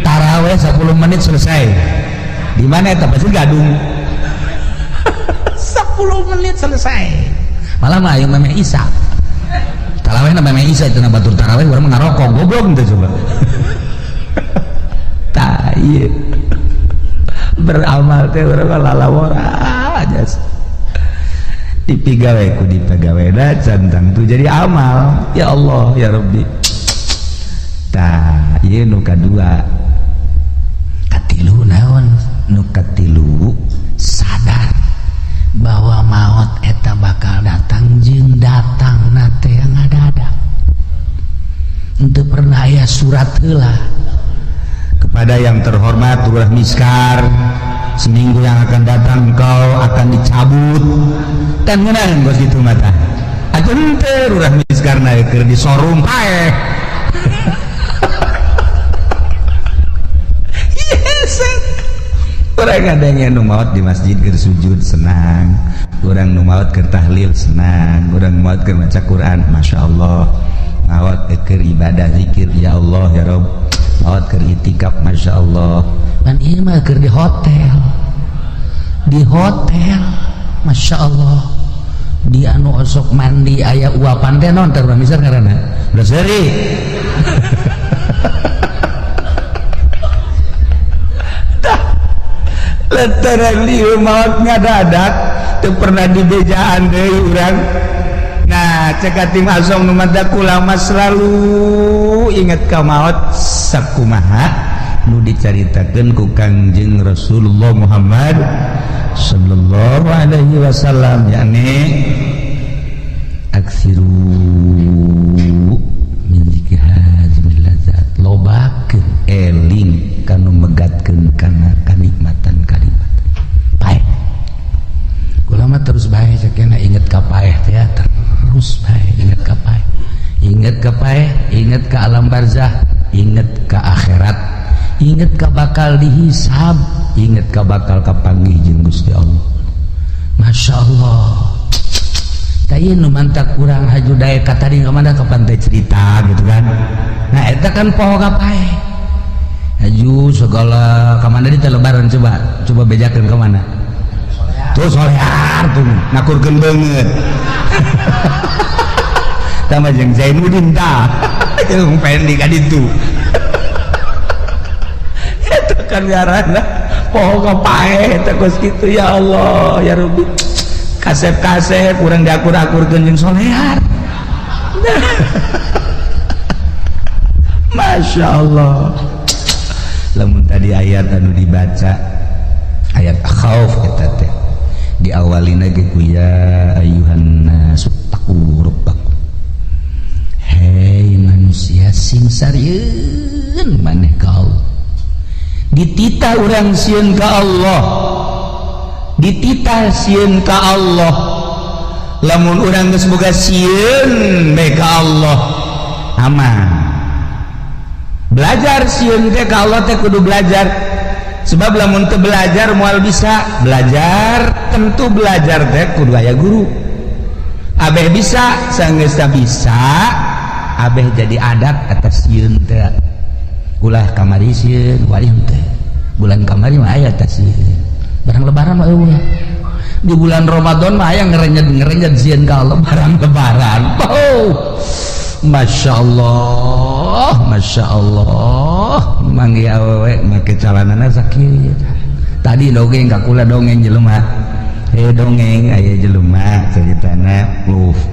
[SPEAKER 1] Taraweh 10 menit selesai. Di mana eta Pasir Gadung? 10 menit selesai. Malah mah ayeuna memeh Isa. Taraweh na memeh Isa cenah batur taraweh urang mah ngarokok goblok teh coba. Tah ieu. Beramal teh urang mah lalawora aja. Dipigawe ku dipegawena cantang tuh jadi amal. Ya Allah ya Rabbi. Tah ieu nu kadua. Katilu naon? Nu katilu sadar bahwa maut eta bakal datang jeung datangna teh ngadadak. Henteu pernah aya surat heula. Kepada yang terhormat Lurah Miskar, seminggu yang akan datang kau akan dicabut. Tan ngeunaan bos kitu mah tah. Atuh henteu Lurah Miskar na keur disorung paeh. Yes. Urang ngadenge nu maot di masjid keur sujud senang, urang nu maot keur tahlil senang, urang maot keur maca Quran masyaallah, maot keur ibadah zikir ya Allah ya Rabb, maot keur itikaf masyaallah. Pan ieu mah keur di hotel. Di hotel masyaallah. Di anu osok mandi aya uapan teh naon teh urang misal ngaranna? Udah seuri. Lantaran lieu maot ngadadak teu pernah dibejaan deui urang. Nah, cek Hatim Azam nu mata kula mah selalu inget ka maot sakumaha nu dicaritakeun ku Kangjeng Rasulullah Muhammad sallallahu alaihi wasallam, yakni aksiru min zikri hadzal ladzat. Lobakeun eling kanu megatkeun kana kanikmatan kanikmatan. Paeh. Kula mah terus bae cekena inget ka paeh teh ya, terus bae inget ka paeh. Inget ka paeh, inget ka alam barzah, inget ka akhirat, inget ka bakal dihisab, inget ka bakal kapanggih jeung Gusti Allah. Masya Allah. Tah nu mantak kurang haju daek ka tadi ka mana ka pantai cerita gitu kan. Nah eta kan poho ka paeh. Haju segala ka mana di lebaran, coba coba bejakeun ka mana. Tuh solear tuh ngakurkeun beungeut. Tambah jeung Zainuddin tah. Jeung Fendi ka ditu. Eta kan ngaranna poho ka paeh eta kos kitu, ya Allah ya Rabbi. Kasep-kasep kurang diakur-akurkeun jeung solear. Masya Allah. Lamun tadi ayat anu dibaca ayat khauf eta teh diawalina ge ku ya ayyuhan nasu taqu rabbakum. Hei manusia, sing sarieun maneh ka Allah. Dititah urang sieun ka Allah. Dititah sieun ka Allah. Lamun urang geus boga sieun bae ka Allah, aman. Belajar sieun teh ka Allah teh kudu belajar. Sebab lamun teu belajar moal bisa. Belajar tentu belajar teh kudu aya guru. Abeh bisa, sanggeus bisa, abeh jadi adat atas sieun teh. Ulah kamari sieun, wali teh. Bulan kamari mah aya teh sieun. Barang lebaran mah eueuh. Di bulan Ramadan mah aya ngerenyet-ngerenyet sieun ka Allah barang lebaran. Oh. Masya Allah, Masya Allah. Manggih awewe make calanana sakit. Tadi dongeng ka kula, dongeng jelema. Dongeng aya jelema ceritana,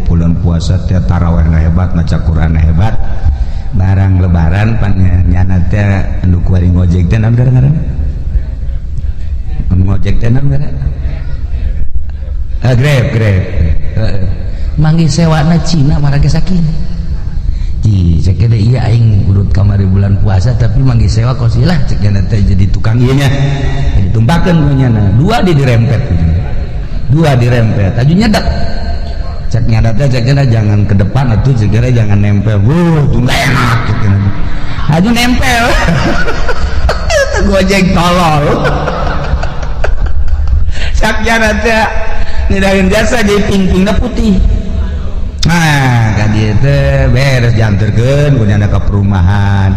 [SPEAKER 1] bulan puasa teh tarawihna hebat, maca Qur'an hebat. Barang lebaran pan nyana teh anu kuari ngojek teh naon ngaranna? Ngojek teh naon ngaranna? Grab, Grab. Heeh. Manggih sewana Cina marake sakieu. Ji, cek teh iya aing urut kamari bulan puasa tapi manggih sewa kos lah cek teh jadi tukang ieu nya. Jadi tumpakeun ku nyana. Dua di dirempet. Dua dirempet. Aju nyedak. Cek nyadat teh cek jangan ke depan atuh, cek jangan nempel. Wuh, tuh nggak enak cek. Aju nempel. Itu gojek tolol. Cek nyadat teh ngidahin jasa jadi pingpingna putih. Nah, ka dieu teh beres dianterkeun ku nyana ka perumahan.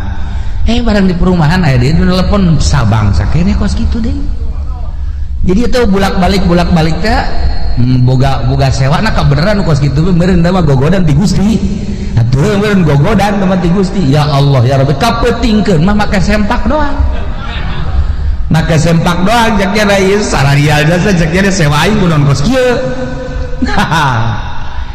[SPEAKER 1] Barang di perumahan aya dieu telepon Sabang sakene kos kitu deui. Jadi itu bolak-balik bolak-balik teh boga boga sewa na kabeneran kos kitu meureun mah gogodan ti Gusti. Atuh meureun gogodan mah ti Gusti. Ya Allah ya Rabbi, kapeutingkeun mah make sempak doang. Make sempak doang cek nya ieu sararial jasa cek nya sewa aing kunaon kos kieu.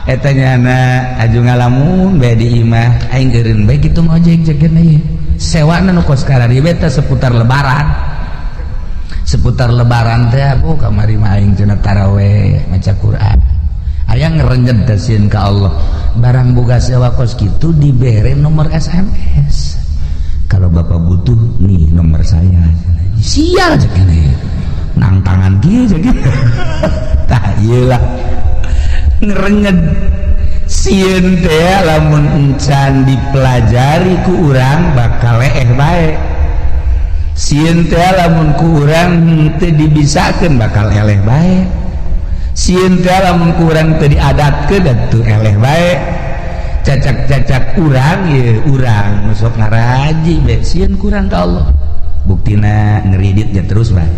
[SPEAKER 1] Eta nyana aju ngalamun bae di imah aing eureun bae kitu ngojek cek nya ieu. Sewana nu kos karari bae teh seputar lebaran. Seputar lebaran teh bu kamari mah aing cenah taraweh maca Quran. Aya ngerenyet teh sieun ka Allah. Barang boga sewa kos kitu dibere nomor SMS. Kalau bapak butuh nih nomor saya. Sial cek nya. Nang tangan kieu cek. Tah ieu lah. Ngerenyet sieun teh lamun encan dipelajari ku urang bakal leeh bae. Sieun teh lamun ku urang teu dibisakeun bakal eleh bae. Sieun teh lamun ku urang teu diadatkeun atuh eleh bae. Cacak-cacak urang ye urang sok ngaraji bae sieun kurang ka Allah. Buktina ngeridit ya terus bae.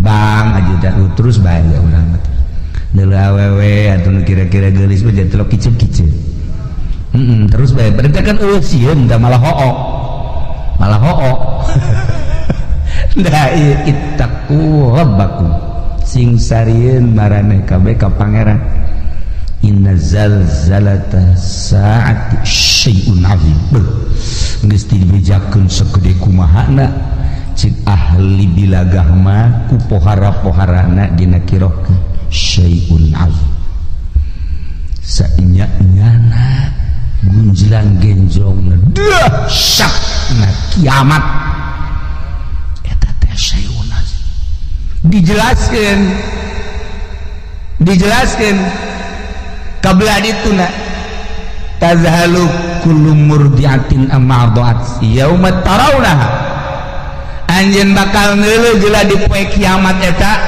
[SPEAKER 1] Bang aja terus bae ya urang mah. Deuleu awewe atuh nu kira-kira geulis mah jadi telok kicep-kicep. Terus bae berarti kan eueuh sieun da malah hook. Malah hook. Da ieu ittaqu rabbakum. Sing sarieun maraneh kabeh ka pangeran. Inna zalzalata saati syai'un azim. Geus dibejakeun segede kumahana cik ahli bilagah mah ku pohara-poharana dina kirohkeun syai'un azim. Sainya-nyana Gunjilang genjong dahsyat nah kiamat eta teh syai'un azim. Dijelaskeun dijelaskeun kabla dituna tazhalu kullu murdiatin amma arda'at yauma tarawnaha, anjeun bakal ngeuleuh jeula di poe kiamat eta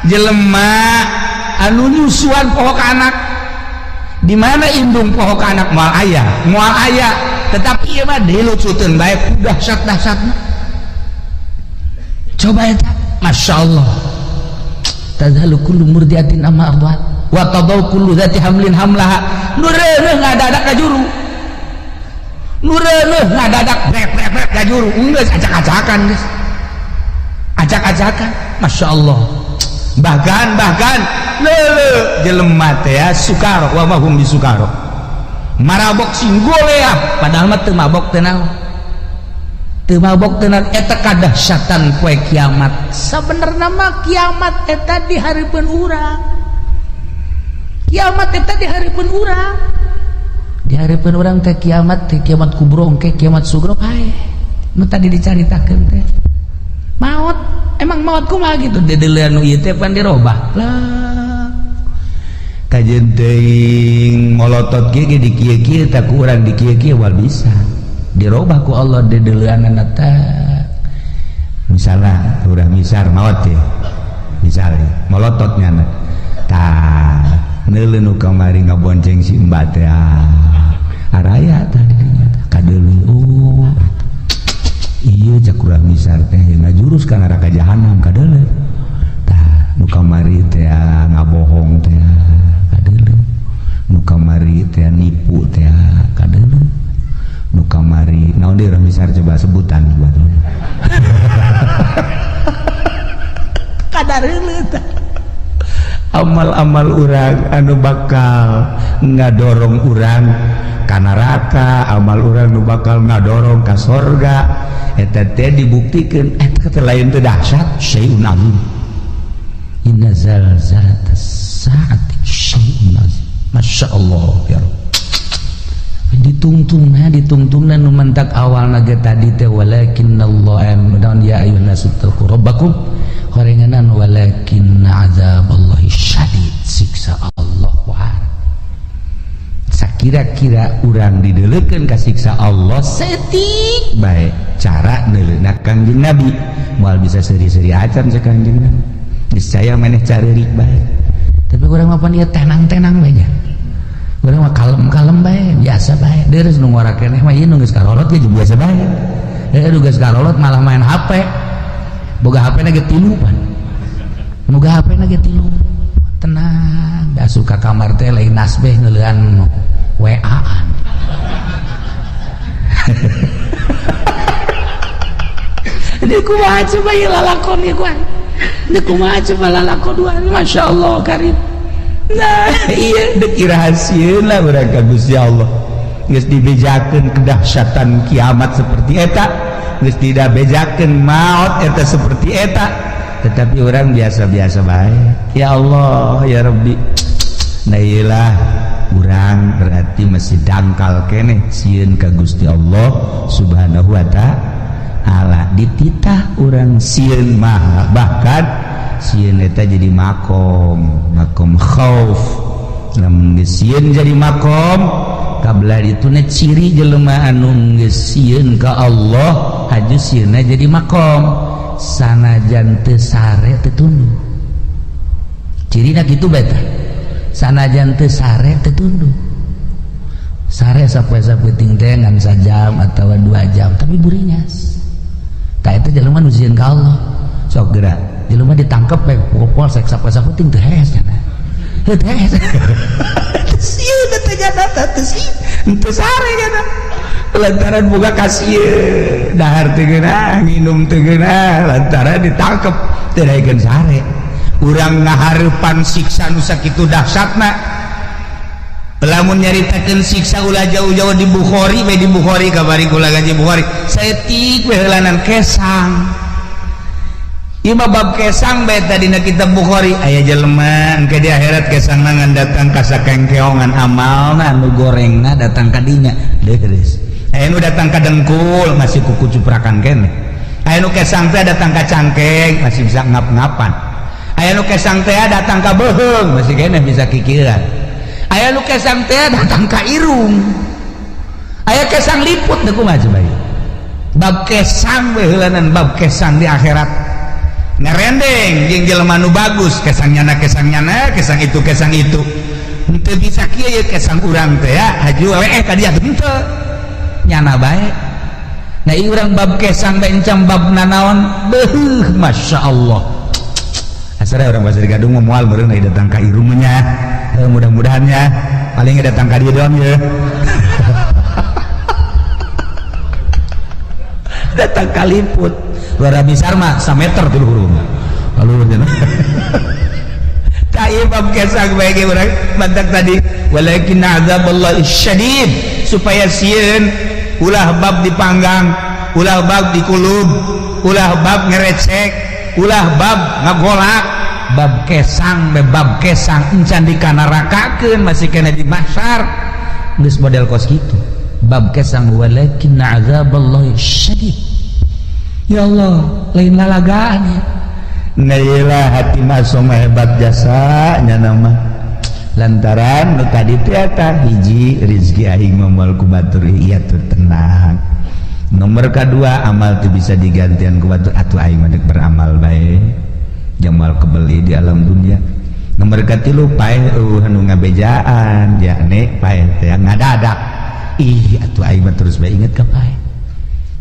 [SPEAKER 1] jelema anu nyusuan poho ka anak. Di mana indung poho ka anak? Moal aya, moal aya. Tetapi ieu mah dilucuteun bae ku dahsyat-dahsyatna. Coba eta, Masya Allah, tazhalu kullu murdiatin amma arda'at wa tadau kullu dzati hamlin hamlaha. Nu reuneuh ngadadak ka juru, nu reuneuh ngadadak brek brek brek ka juru, geus acak-acakan, geus acak-acakan. Masya Allah. Bahkan bahkan lele jelema teh ya sukaro wa ma hum bisukaro, marabok sing goleah padahal mah teu mabok teu naon, teu mabok teu naon. Eta kadahsyatan poe kiamat. Sabenerna mah kiamat eta di hareupeun urang, kiamat eta di hareupeun urang, di hareupeun urang teh kiamat teh, kiamat kubro engke, kiamat sugro pae nu tadi dicaritakeun teh. Maot emang maot kumaha gitu, dedelean nu ieu teh pan dirobah lah kajeun teuing molotot kieu ge di kieu-kieu tak ku urang di kieu-kieu wal bisa dirobah ku Allah dedeleanana teh. Misalnya urang misar maot ya, misalnya molotot nyana tah neuleuh nu kamari ngabonceng si Mbak teh, araya tadi kadeuleu, oh iya cak urang misar teh ngajurus ka neraka jahanam kadeuleu. Tah nu kamari teh ngabohong teh kadeuleu, nu kamari teh nipu teh kadeuleu, nu kamari naon deui urang misar, coba sebutan buat kadareuleuh tah. Amal-amal urang anu bakal ngadorong urang ka neraka, amal urang nu bakal ngadorong ka sorga, eta teh dibuktikeun eta teh lain teh dahsyat, syai'un azim. Inna zalzalatas saati syai'un azim. Masya Allah ya Rabb. Ditungtungna ditungtungna nu mentak awalna ge tadi teh walakinnallaha naon ya ayyuhan nasu taqu rabbakum horenganan walakinna azaballahi syadid, siksa Allah wah. Sakira-kira urang dideleukeun ka siksa Allah setik bae cara neuleuna Kangjeng Nabi, moal bisa seuri-seuri acan cek Kangjeng Nabi, niscaya maneh careurik bae. Tapi urang mah pan ieu tenang-tenang bae nya, urang mah kalem-kalem bae, biasa bae. Deres nu ngora keneh mah ieu nu geus karolot ge biasa bae. Nu geus karolot malah main HP, boga HP na ge tilu pan, boga HP na ge tilu, tenang asup ka kamar teh lain nasbeh ngeulean WA-an. Di kumaha coba ieu lalakon ieu kuan, di kumaha coba lalakon dua, Masya Allah karim. Nah iya dek rahasieun lah urang ka Gusti Allah, geus dibejakeun kedahsyatan kiamat seperti eta, geus tidak bejakeun maot eta seperti eta, tetapi orang biasa-biasa bae. Ya Allah ya Rabbi. Nah iyalah urang berarti masih dangkal keneh sieun ka Gusti Allah Subhanahu wa ta'ala. Dititah urang sieun mah, bahkan sieun eta jadi makom, makom khauf. Lamun geus sieun jadi makom kabla dituna ciri jelema anu geus sieun ka Allah haju sieunna jadi makom sanajan teu sare teu tunduh. Cirina kitu bae tah, sanajan teu sare teu tunduh. Sare sapoe-sapoe teh ngan sajam atawa 2 jam tapi buringas. Tah eta jelema nu sieun ka Allah. Sok geura jelema ditangkep bae polsek sapoe-sapoe teu hees cenah. Heuh hees. Sieun teh jana teh sieun teu sare jana. Lantaran boga kasieun dahar teu geunah, nginum teu geunah, lantaran ditangkep teu daekeun sare. Urang ngahareupan siksa nu sakitu dahsyatna. Lamun nyaritakeun siksa ulah jauh-jauh di Bukhari bae, di Bukhari kabari kula gaji Bukhari saeutik we heulanan kesang. Ieu mah bab kesang bae tadi na kitab Bukhari aya jelema engke di akhirat kesang ngan datang ka sakengkeongan amalna nu gorengna datang ka dinya deures. Aya nu datang ka dengkul masih kuku cuprakan keneh. Aya nu kesang teh datang ka cangkeng masih bisa ngap-ngapan. Aya nu kesang teh datang ka beuheung masih keneh bisa kikiran. Aya nu kesang teh datang ka irung. Aya kesang liput teu kumaha coba ieu. Bab kesang we heulanan bab kesang di akhirat. Ngerendeng jeung jelema nu bagus kesang nyana kesang itu kesang itu. Henteu bisa kieu ye kesang urang teh ya haju we ka dia henteu. Nyana bae. Nah ieu urang bab kesang bae encam bab nanaon beuh masyaallah. Asal orang Pasir Gadung mah moal meureun datang ka irung nya. Mudah-mudahan ya paling datang ka dieu doang ye. Datang ka liput. Luar besar mah sameter tuh luhur. Luhurnya. Tak ieu bab kesang bae ge urang mantak tadi walakin azaballah syadid supaya sieun ulah bab dipanggang, ulah bab dikulub, ulah bab ngerecek, ulah bab ngagolak, bab kesang be bab kesang encan dikanarakakeun masih kena di mahsyar. Geus model kos kitu. Bab kesang walakin azaballah syadid. Ya Allah, lain lalagaan. Nah iyalah hati masuk hebat jasa nya nama. Lantaran nu tadi teh eta hiji rezeki aing moal ku batur ieu tuh tenang. Nomor kedua amal tuh bisa digantian ku batur atuh aing mah beramal bae. Jamal kebeli di alam dunia. Nomor katilu paeh eueuh nu ngabejaan yakni paeh teh ngadadak. Ih atuh aing mah terus bae inget ka paeh.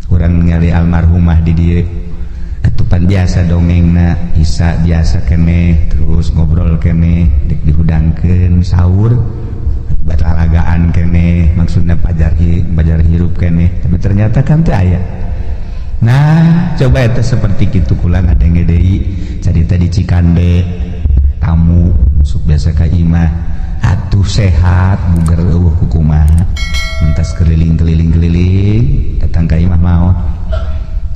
[SPEAKER 1] Urang ningali almarhumah di dieu atupan biasa dongengna isa biasa keneh terus ngobrol keneh dek dihudangkeun sahur batalagaan keneh maksudna pajar hirup keneh tapi ternyata kan teu aya. Nah coba eta seperti kitu kula ngadenge deui carita di Cikande tamu masuk biasa ka imah atuh sehat buger eueuh kukumaha mentas keliling-keliling-keliling datang ka imah maot.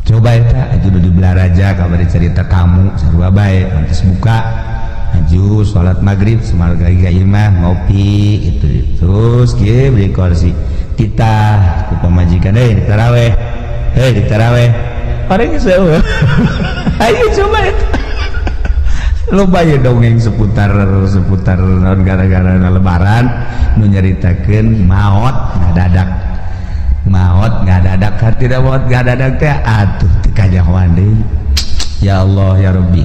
[SPEAKER 1] Coba eta aju di Belaraja kabar cerita tamu sarua bae mentas buka aju salat maghrib semarga ka imah ngopi itu terus kieu beli kursi titah ku pamajikan deui taraweh heuh di taraweh orang geus eueuh. Ayo coba eta loba ye dongeng seputar naon gara-gara lebaran nu nyaritakeun maot ngadadak hartina maot ngadadak teh atuh teu kanyahoan deui. Ya Allah ya Rabbi.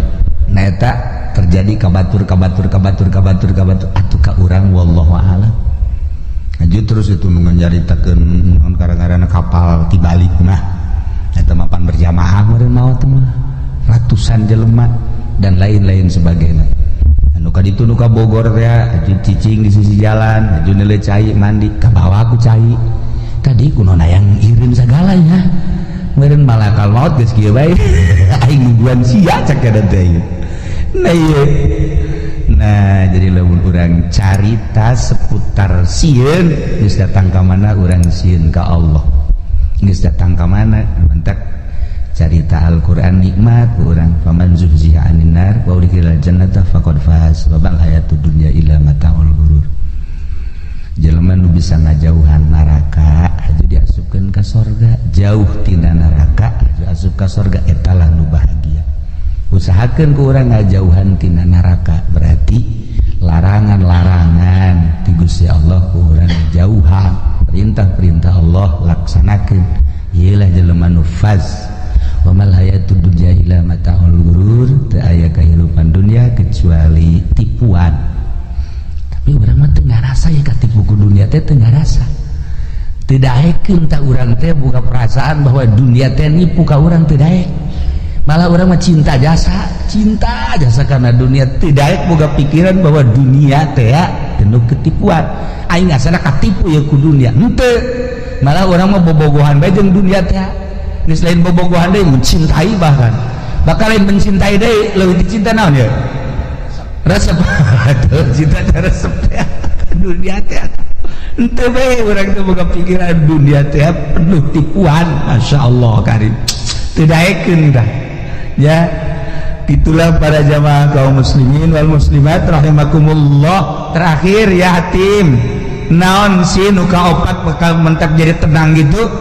[SPEAKER 1] Nah eta terjadi ka batur atuh ka urang wallahu a'lam. Aju terus itu nu nyaritakeun naon gara-gara kapal tibalik mah eta mah pan berjamaah meureun maot mah ratusan jelema dan lain-lain sebagainya. Anu ka ditu nu ka Bogor teh aju cicing di sisi jalan, aju neuleuh cai mandi, ka bawa ku cai. Tadi kuno hayang ireun sagalanya. Meureun malakal maut geus kieu bae. Aing nungguan sia cak eta teh. Nah ieu. Nah, jadi lamun urang carita seputar sieun geus datang ka mana urang sieun ka Allah. Geus datang ka mana mantak carita Al-Qur'an nikmat urang faman zuhziha 'anil nar wa udkhilal jannata faqad faz wa mal hayatud dunya illa mataul ghurur. Jelema nu bisa ngajauhan neraka aju diasupkeun ka sorga, jauh tina neraka aju asup ka sorga eta lah nu bahagia. Usahakeun ku urang ngajauhan tina neraka berarti larangan-larangan ti Gusti Allah ku urang jauhan, perintah-perintah Allah laksanakeun. Ieu lah jelema nu faz. Wa mal hayatud dunya illa mataul ghurur, teu aya kahirupan dunia kecuali tipuan. Tapi urang mah teu ngarasa ya katipu ku dunia teh teu ngarasa. Teu daekeun ta urang teh boga perasaan bahwa dunia teh nipu ka urang teu daek. Malah urang mah cinta jasa karena dunia teu daek boga pikiran bahwa dunia teh penuh ketipuan. Aing asana katipu ya ku dunia. Henteu. Malah urang mah bobogohan bae jeung dunia teh. Geus lain bobogohan deui mencintai bahkan. Bakal lain mencintai deui leuwih dicinta naon ya? Resep. Cinta teh resep teh dunia teh. Henteu bae urang teh boga pikiran dunia teh penuh tipuan. Masyaallah karim. Teu daekeun tah. Ya. Itulah para jamaah kaum muslimin wal muslimat rahimakumullah. Terakhir ya Hatim, naon sih nu kaopat bakal mentak jadi tenang gitu?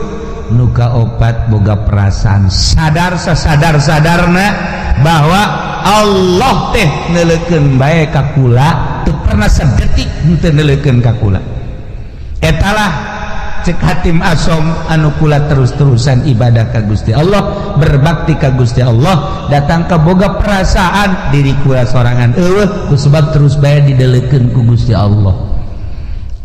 [SPEAKER 1] Nu kaopat boga perasaan sadar sasadar sadarna bahwa Allah teh neuleukeun bae ka kula, teu pernah sedetik henteu neuleukeun ka kula. Etalah cek Hatim Asom anu kula terus-terusan ibadah ka Gusti Allah, berbakti ka Gusti Allah, datang ke boga perasaan diri kula sorangan eueuh ku sebab terus bae didelekeun ku Gusti Allah.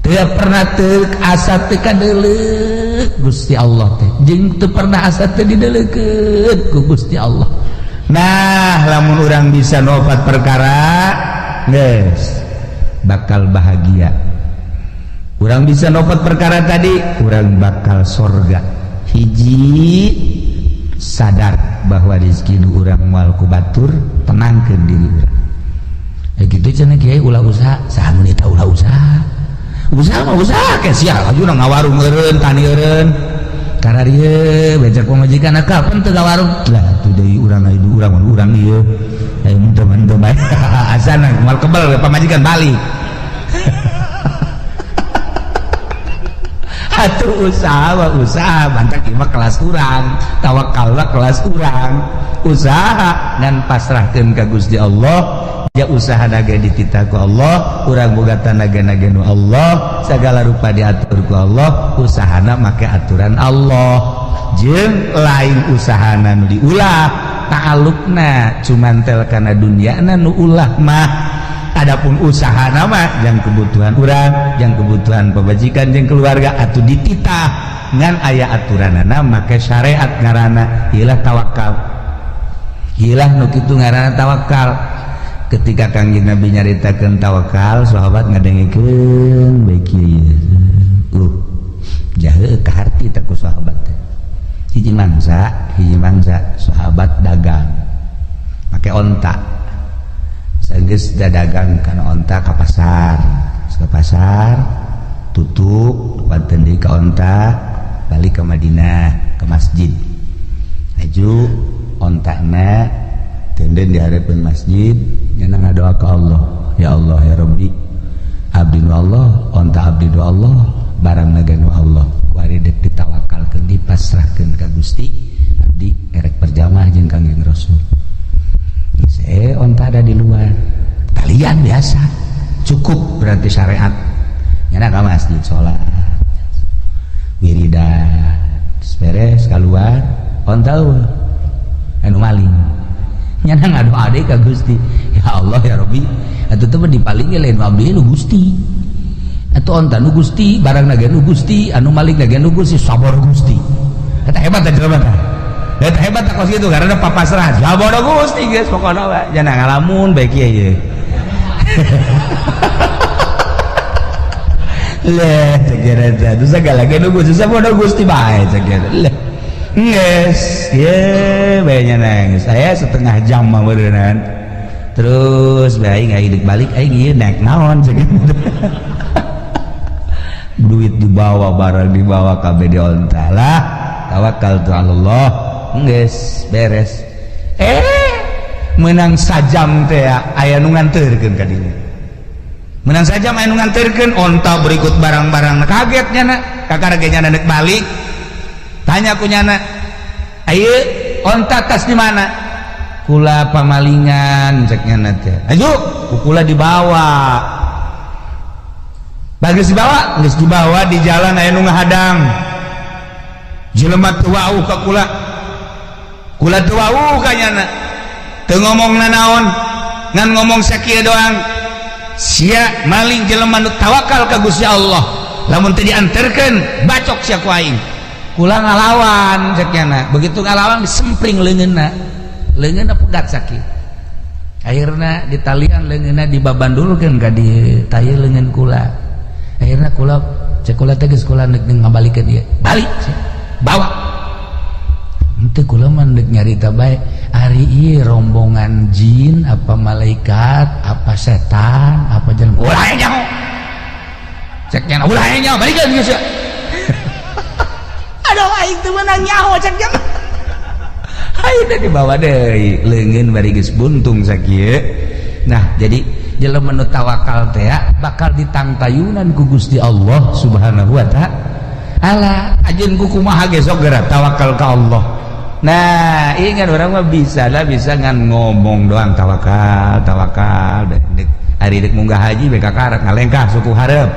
[SPEAKER 1] Teu pernah teu asa teu kadeleuk Gusti Allah teh, jeung teu pernah asa teu didelekeun ku Gusti Allah. Nah, lamun urang bisa nopat perkara geus bakal bahagia. Urang bisa nopat perkara tadi, urang bakal sorga. Hiji, sadar bahwa rezeki nu urang moal ku batur, tenangkeun diri urang. Eh gitu cenah kiai, ulah usaha, saha nu nita ulah usaha? Usaha mah usaha ke sia laju ngawarung eureun, tani eureun. Kararieu becek pamajikan, kapan teu ngawarung? Lah atuh deui urang aya urang urang ieu. Ayo henteu bae. Asana moal kebel pamajikan balik. Atuh usaha mah usaha, bantak ieu mah kelas urang, tawakal mah kelas urang. Usaha dan pasrahkeun ka Gusti Allah, ya usaha naga dititah ku Allah, urang boga tanaga naga nu Allah, segala rupa diatur ku Allah, usahana make aturan Allah. Jeung lain usahana nu diulah, ta'alluqna cuman tel kana dunyana nu ulah mah. Adapun usaha nama yang kebutuhan urang, yang kebutuhan pemajikan jeung keluarga atau dititah ngan aya aturanana make syariat ngaranna ilah tawakal. Ilah nu kitu ngaranna tawakal. Ketika Kangjeng Nabi nyaritakeun tawakal, sahabat ngadengikeun bae kieu. Jahe kaharti teh ku sahabat teh. Hiji mangsa sahabat dagang make onta. Geus dagang kana onta ka pasar. Ka pasar tutup panten deui ka onta, balik ke Madinah ke masjid. Aju ontana tenden di hareupeun masjid, nyana ngadoa ka Allah, ya Allah ya Rabbi, abdi nu Allah, onta abdi nu Allah, barang naga nu Allah. Kuari dek ditawakalkeun, dipasrahkeun ka Gusti, abdi erek berjamaah jeung Kangjeng Rasul. Saya onta ada di luar kalian biasa cukup berarti syariat nyana ka masjid sholat wiridan beres keluar onta eueuh anu maling. Nyana ngadoa deui ka Gusti, ya Allah ya Rabbi, atuh teh dipaling lain abdi nu Gusti, atuh onta nu Gusti, barang naga nu Gusti, anu maling naga nu Gusti, sabar Gusti. Eta hebat teh jelema teh. Eta hebat tak kos gitu karena papasrah. Sabar Gusti geus pokona we. Jangan ngalamun bae kieu ye. Leh cek eta teh segala ge nu Gusti sabar Gusti bae cek eta. Leh. Geus, ye bae nya nangis. Saya setengah jam mah beureunan. Terus bae aing aing balik aing ieu naik naon cek eta. Duit dibawa, barang dibawa kabeh di onta lah. Tawakal tu Allah. Geus beres. Menang sajam teh aya nu nganterkeun ka dinya. Menang sajam aya nu nganterkeun onta berikut barang-barang. Kaget nyana, kakara ge nyana deuk balik. Tanya ku nyana, "Ayeuna onta tas di mana?" Kula pamalingan cek nyana teh. Ayo, ku kula dibawa. Bagus dibawa, geus dibawa di jalan aya nu ngahadang. Jelema teu wauh ka kula. Kula teu wauh ka nyana. Teu ngomong nanaon, ngan ngomong sakieu doang. Sia maling jelema nu tawakal ka Gusti Allah. Lamun teu dianterkeun, bacok sia ku aing. Kula ngalawan cek nyana. Begitu ngalawan disempring leungeunna. Leungeunna pegat sakit. Akhirna ditalian leungeunna dibabandulkeun ka dieu, taya leungeun kula. Akhirna kula cek kula teh geus kula neuk ngabalikeun ieu. Balik sia. Bawa. Henteu kula mah deuk nyarita bae. Ari ieu rombongan jin apa malaikat apa setan apa jelema. Ulah nyaho. Cek nyana ulah nyaho balikeun geus sia. Aduh aing teu meunang nyaho cek nyana. Ayeuna dibawa deui leungeun bari geus buntung sakieu. Nah, jadi jelema nu tawakal teh bakal ditangtayunan ku Gusti Allah Subhanahu wa ta'ala. Ajeun ku kumaha ge sok geura tawakal ka Allah. Nah, ingat orang mah bisa lah, bisa ngan ngomong doang tawakal, tawakal. Dek hari dek munggah haji beka karak ngalengkah suku hareup.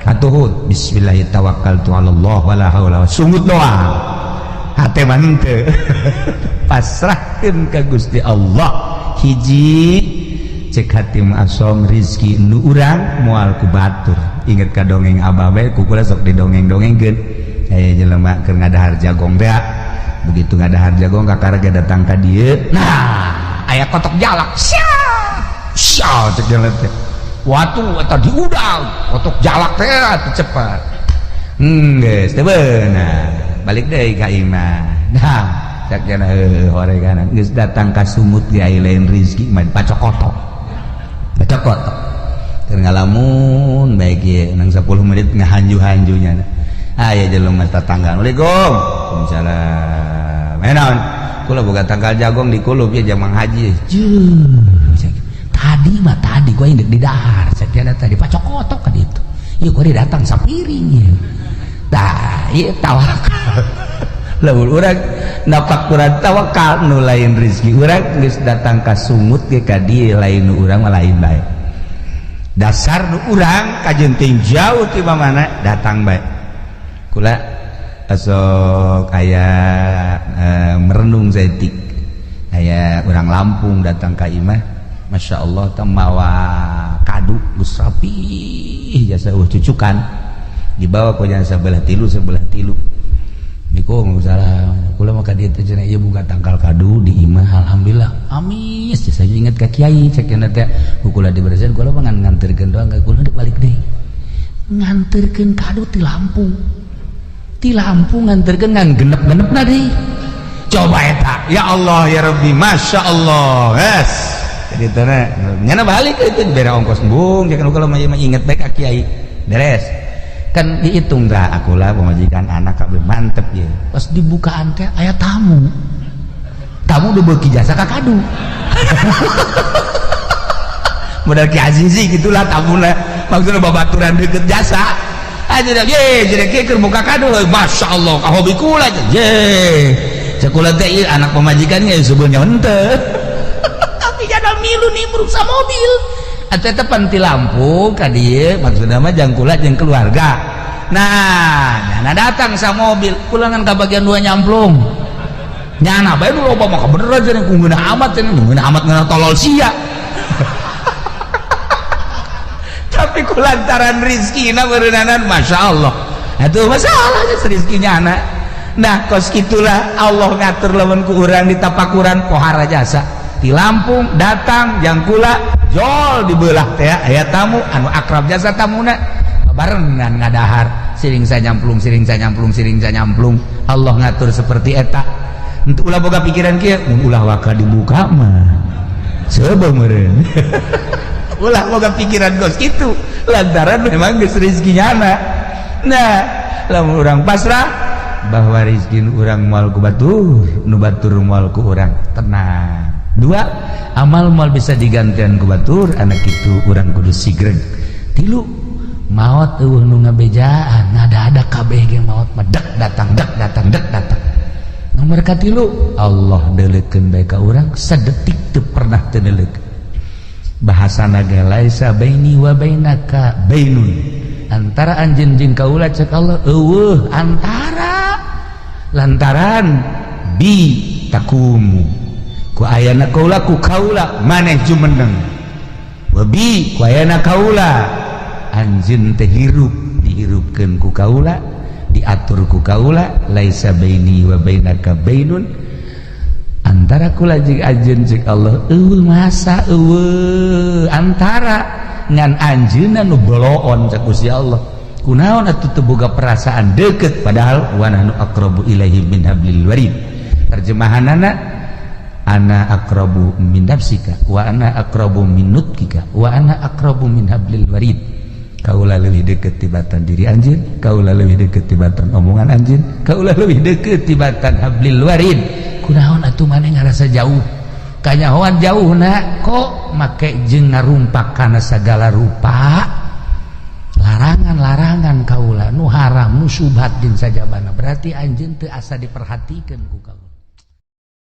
[SPEAKER 1] Katuhut bismillahirrahmanirrahim Allah wala haula sungut doang. Hate mah henteu. Pasrahkeun ka Gusti Allah. Hiji cek hati asom rizki nu urang moal ku batur. Inget ka dongeng abah bae ku kula sok didongeng-dongengkeun. Aya jelema keur ngadahar jagong teh. Begitu ngadahar jagong kakara ge datang ka dieu. Nah, aya kotok jalak. Sia! Sia cek jelema teh. Watu eta diudang, kotok jalak teh atuh cepat. Geus teu beunang. Balik deui ka imah. Nah, cek cenah heueuh horegan geus datang ka sumut ge aya lain rizki mah pacokotok. Pacokotok. Keur ngalamun bae ieu nang 10 menit ngahanju-hanjunya. Aya jelema tetangga. Assalamualaikum. Waalaikumsalam. Eh naon? Kula boga tangkal jagong di kulub ya jamang haji. Jeuh. Tadi mah tadi gua indek di dahar. Cek dia tadi pacokotok ka ditu. Ieu gua datang sapiring ieu. Tah, ieu tawakal. Lamun urang napak kurang tawakal nu lain rezeki urang geus datang ka sungut ge ka dieu lain nu urang mah lain bae. Dasar nu urang kajeun ting jauh ti mana datang bae. Kula esok aya merenung saeutik. Aya urang Lampung datang ka imah, Masya Allah teh mawa kadu geus rapi jasa eueuh cucukan. Dibawa ku jasa sebelah tilu sebelah tilu. Niko salah kula mah ka dieu teh cenah ieu buka tangkal kadu di imah alhamdulillah. Amis saya inget ka kiai cek cenah teh ku kula diberesin kula mah ngan nganterkeun doang ka kula balik deui. Nganterkeun kadu ti Lampung. Ti Lampung nganterkeun ngan genep-genepna deui. Coba eta ya Allah ya Rabbi Masya Allah. Yes. Jadi teh nyana balik itu dibere ongkos embung jangan kula mah inget bae ka kiai. Beres. Kan dihitung dah akulah pemajikan anak kabeh mantep ya. Pas dibukaan teh aya tamu. Tamu udah beuki jasa ka kadu. Modal Ki Azizi gitulah tamuna. Maksudnya babaturan deket jasa. Aja dah ye jadi kieu keur buka kadu Masya Allah ka hobi kula ye. Cek kula teh ieu anak pemajikannya sebenarnya henteu. Tapi jada milu nimbrung sa mobil. Atau eta pan ti Lampung ka dieu maksudna mah jang kula jeung keluarga. Nah, nyana datang sa mobil, kulangan ka bagian dua nyamplung. Nyana bae nu loba mah kabeneran cenah ku ngeunah amat cenah, ngeunah amat ngeunah tolol sia. Tapi kulantaran rizkina beureunanan Masya Allah. Atuh masalahnya rizkinya anak. Nah, kos itulah Allah ngatur lamun ku urang ditapakuran pohara jasa. Di Lampung datang jang kula jol dibelah teh aya tamu anu akrab jasa tamuna barengan ngadahar siring sanyamplung siring sanyamplung siring sanyamplung. Allah ngatur seperti eta. Untuk ulah boga pikiran kieu mun ulah waka dibuka mah coba meureun. Ulah boga pikiran kos kitu lantaran memang geus rezekinya anak. Nah, lamun urang pasrah bahwa rezeki urang moal ku batur, nu batur moal ku urang tenang. Dua, amal moal bisa digantian ku batur, anak itu urang kudu sigreg. Tilu, maot eueuh nu ngabejaan, ngada-ada kabeh ge maot mah dek datang dek datang dek datang. Nomor katilu, Allah deuleukeun bae ka urang sadetik teu pernah teu deuleukeun. Bahasana ge laisa baini wa bainaka bainun. Antara anjeun jeung kaula cek Allah eueuh antara lantaran bi takumu ku ayana kaula ku kaula maneh jumeneng wa bi ku ayana kaula anjeun teh hirup dihirupkeun ku kaula diatur ku kaula laisa baini wa bainaka bainun antara kula jeung anjeun cek Allah eueuh masa eueuh antara ngan anjeunna nu boloon cek Gusti Allah kunaon atuh teu boga perasaan deket padahal wa nahnu aqrabu ilaihi min hablil warid. Terjemahanana ana aqrabu min nafsika wa ana aqrabu min nutkika wa ana aqrabu min hablil warid. Kaula leuwih deket tibatan diri anjeun, kaula leuwih deket tibatan omongan anjeun, kaula leuwih deket tibatan hablil warid.
[SPEAKER 4] Kunaon atuh maneh ngarasa jauh? Kanyahoan jauh na kok make jeung ngarumpak kana sagala rupa larangan-larangan kaula nu haram, nu subhat jeung sajabana. Berarti anjeun teu asa diperhatikeun ku kaula.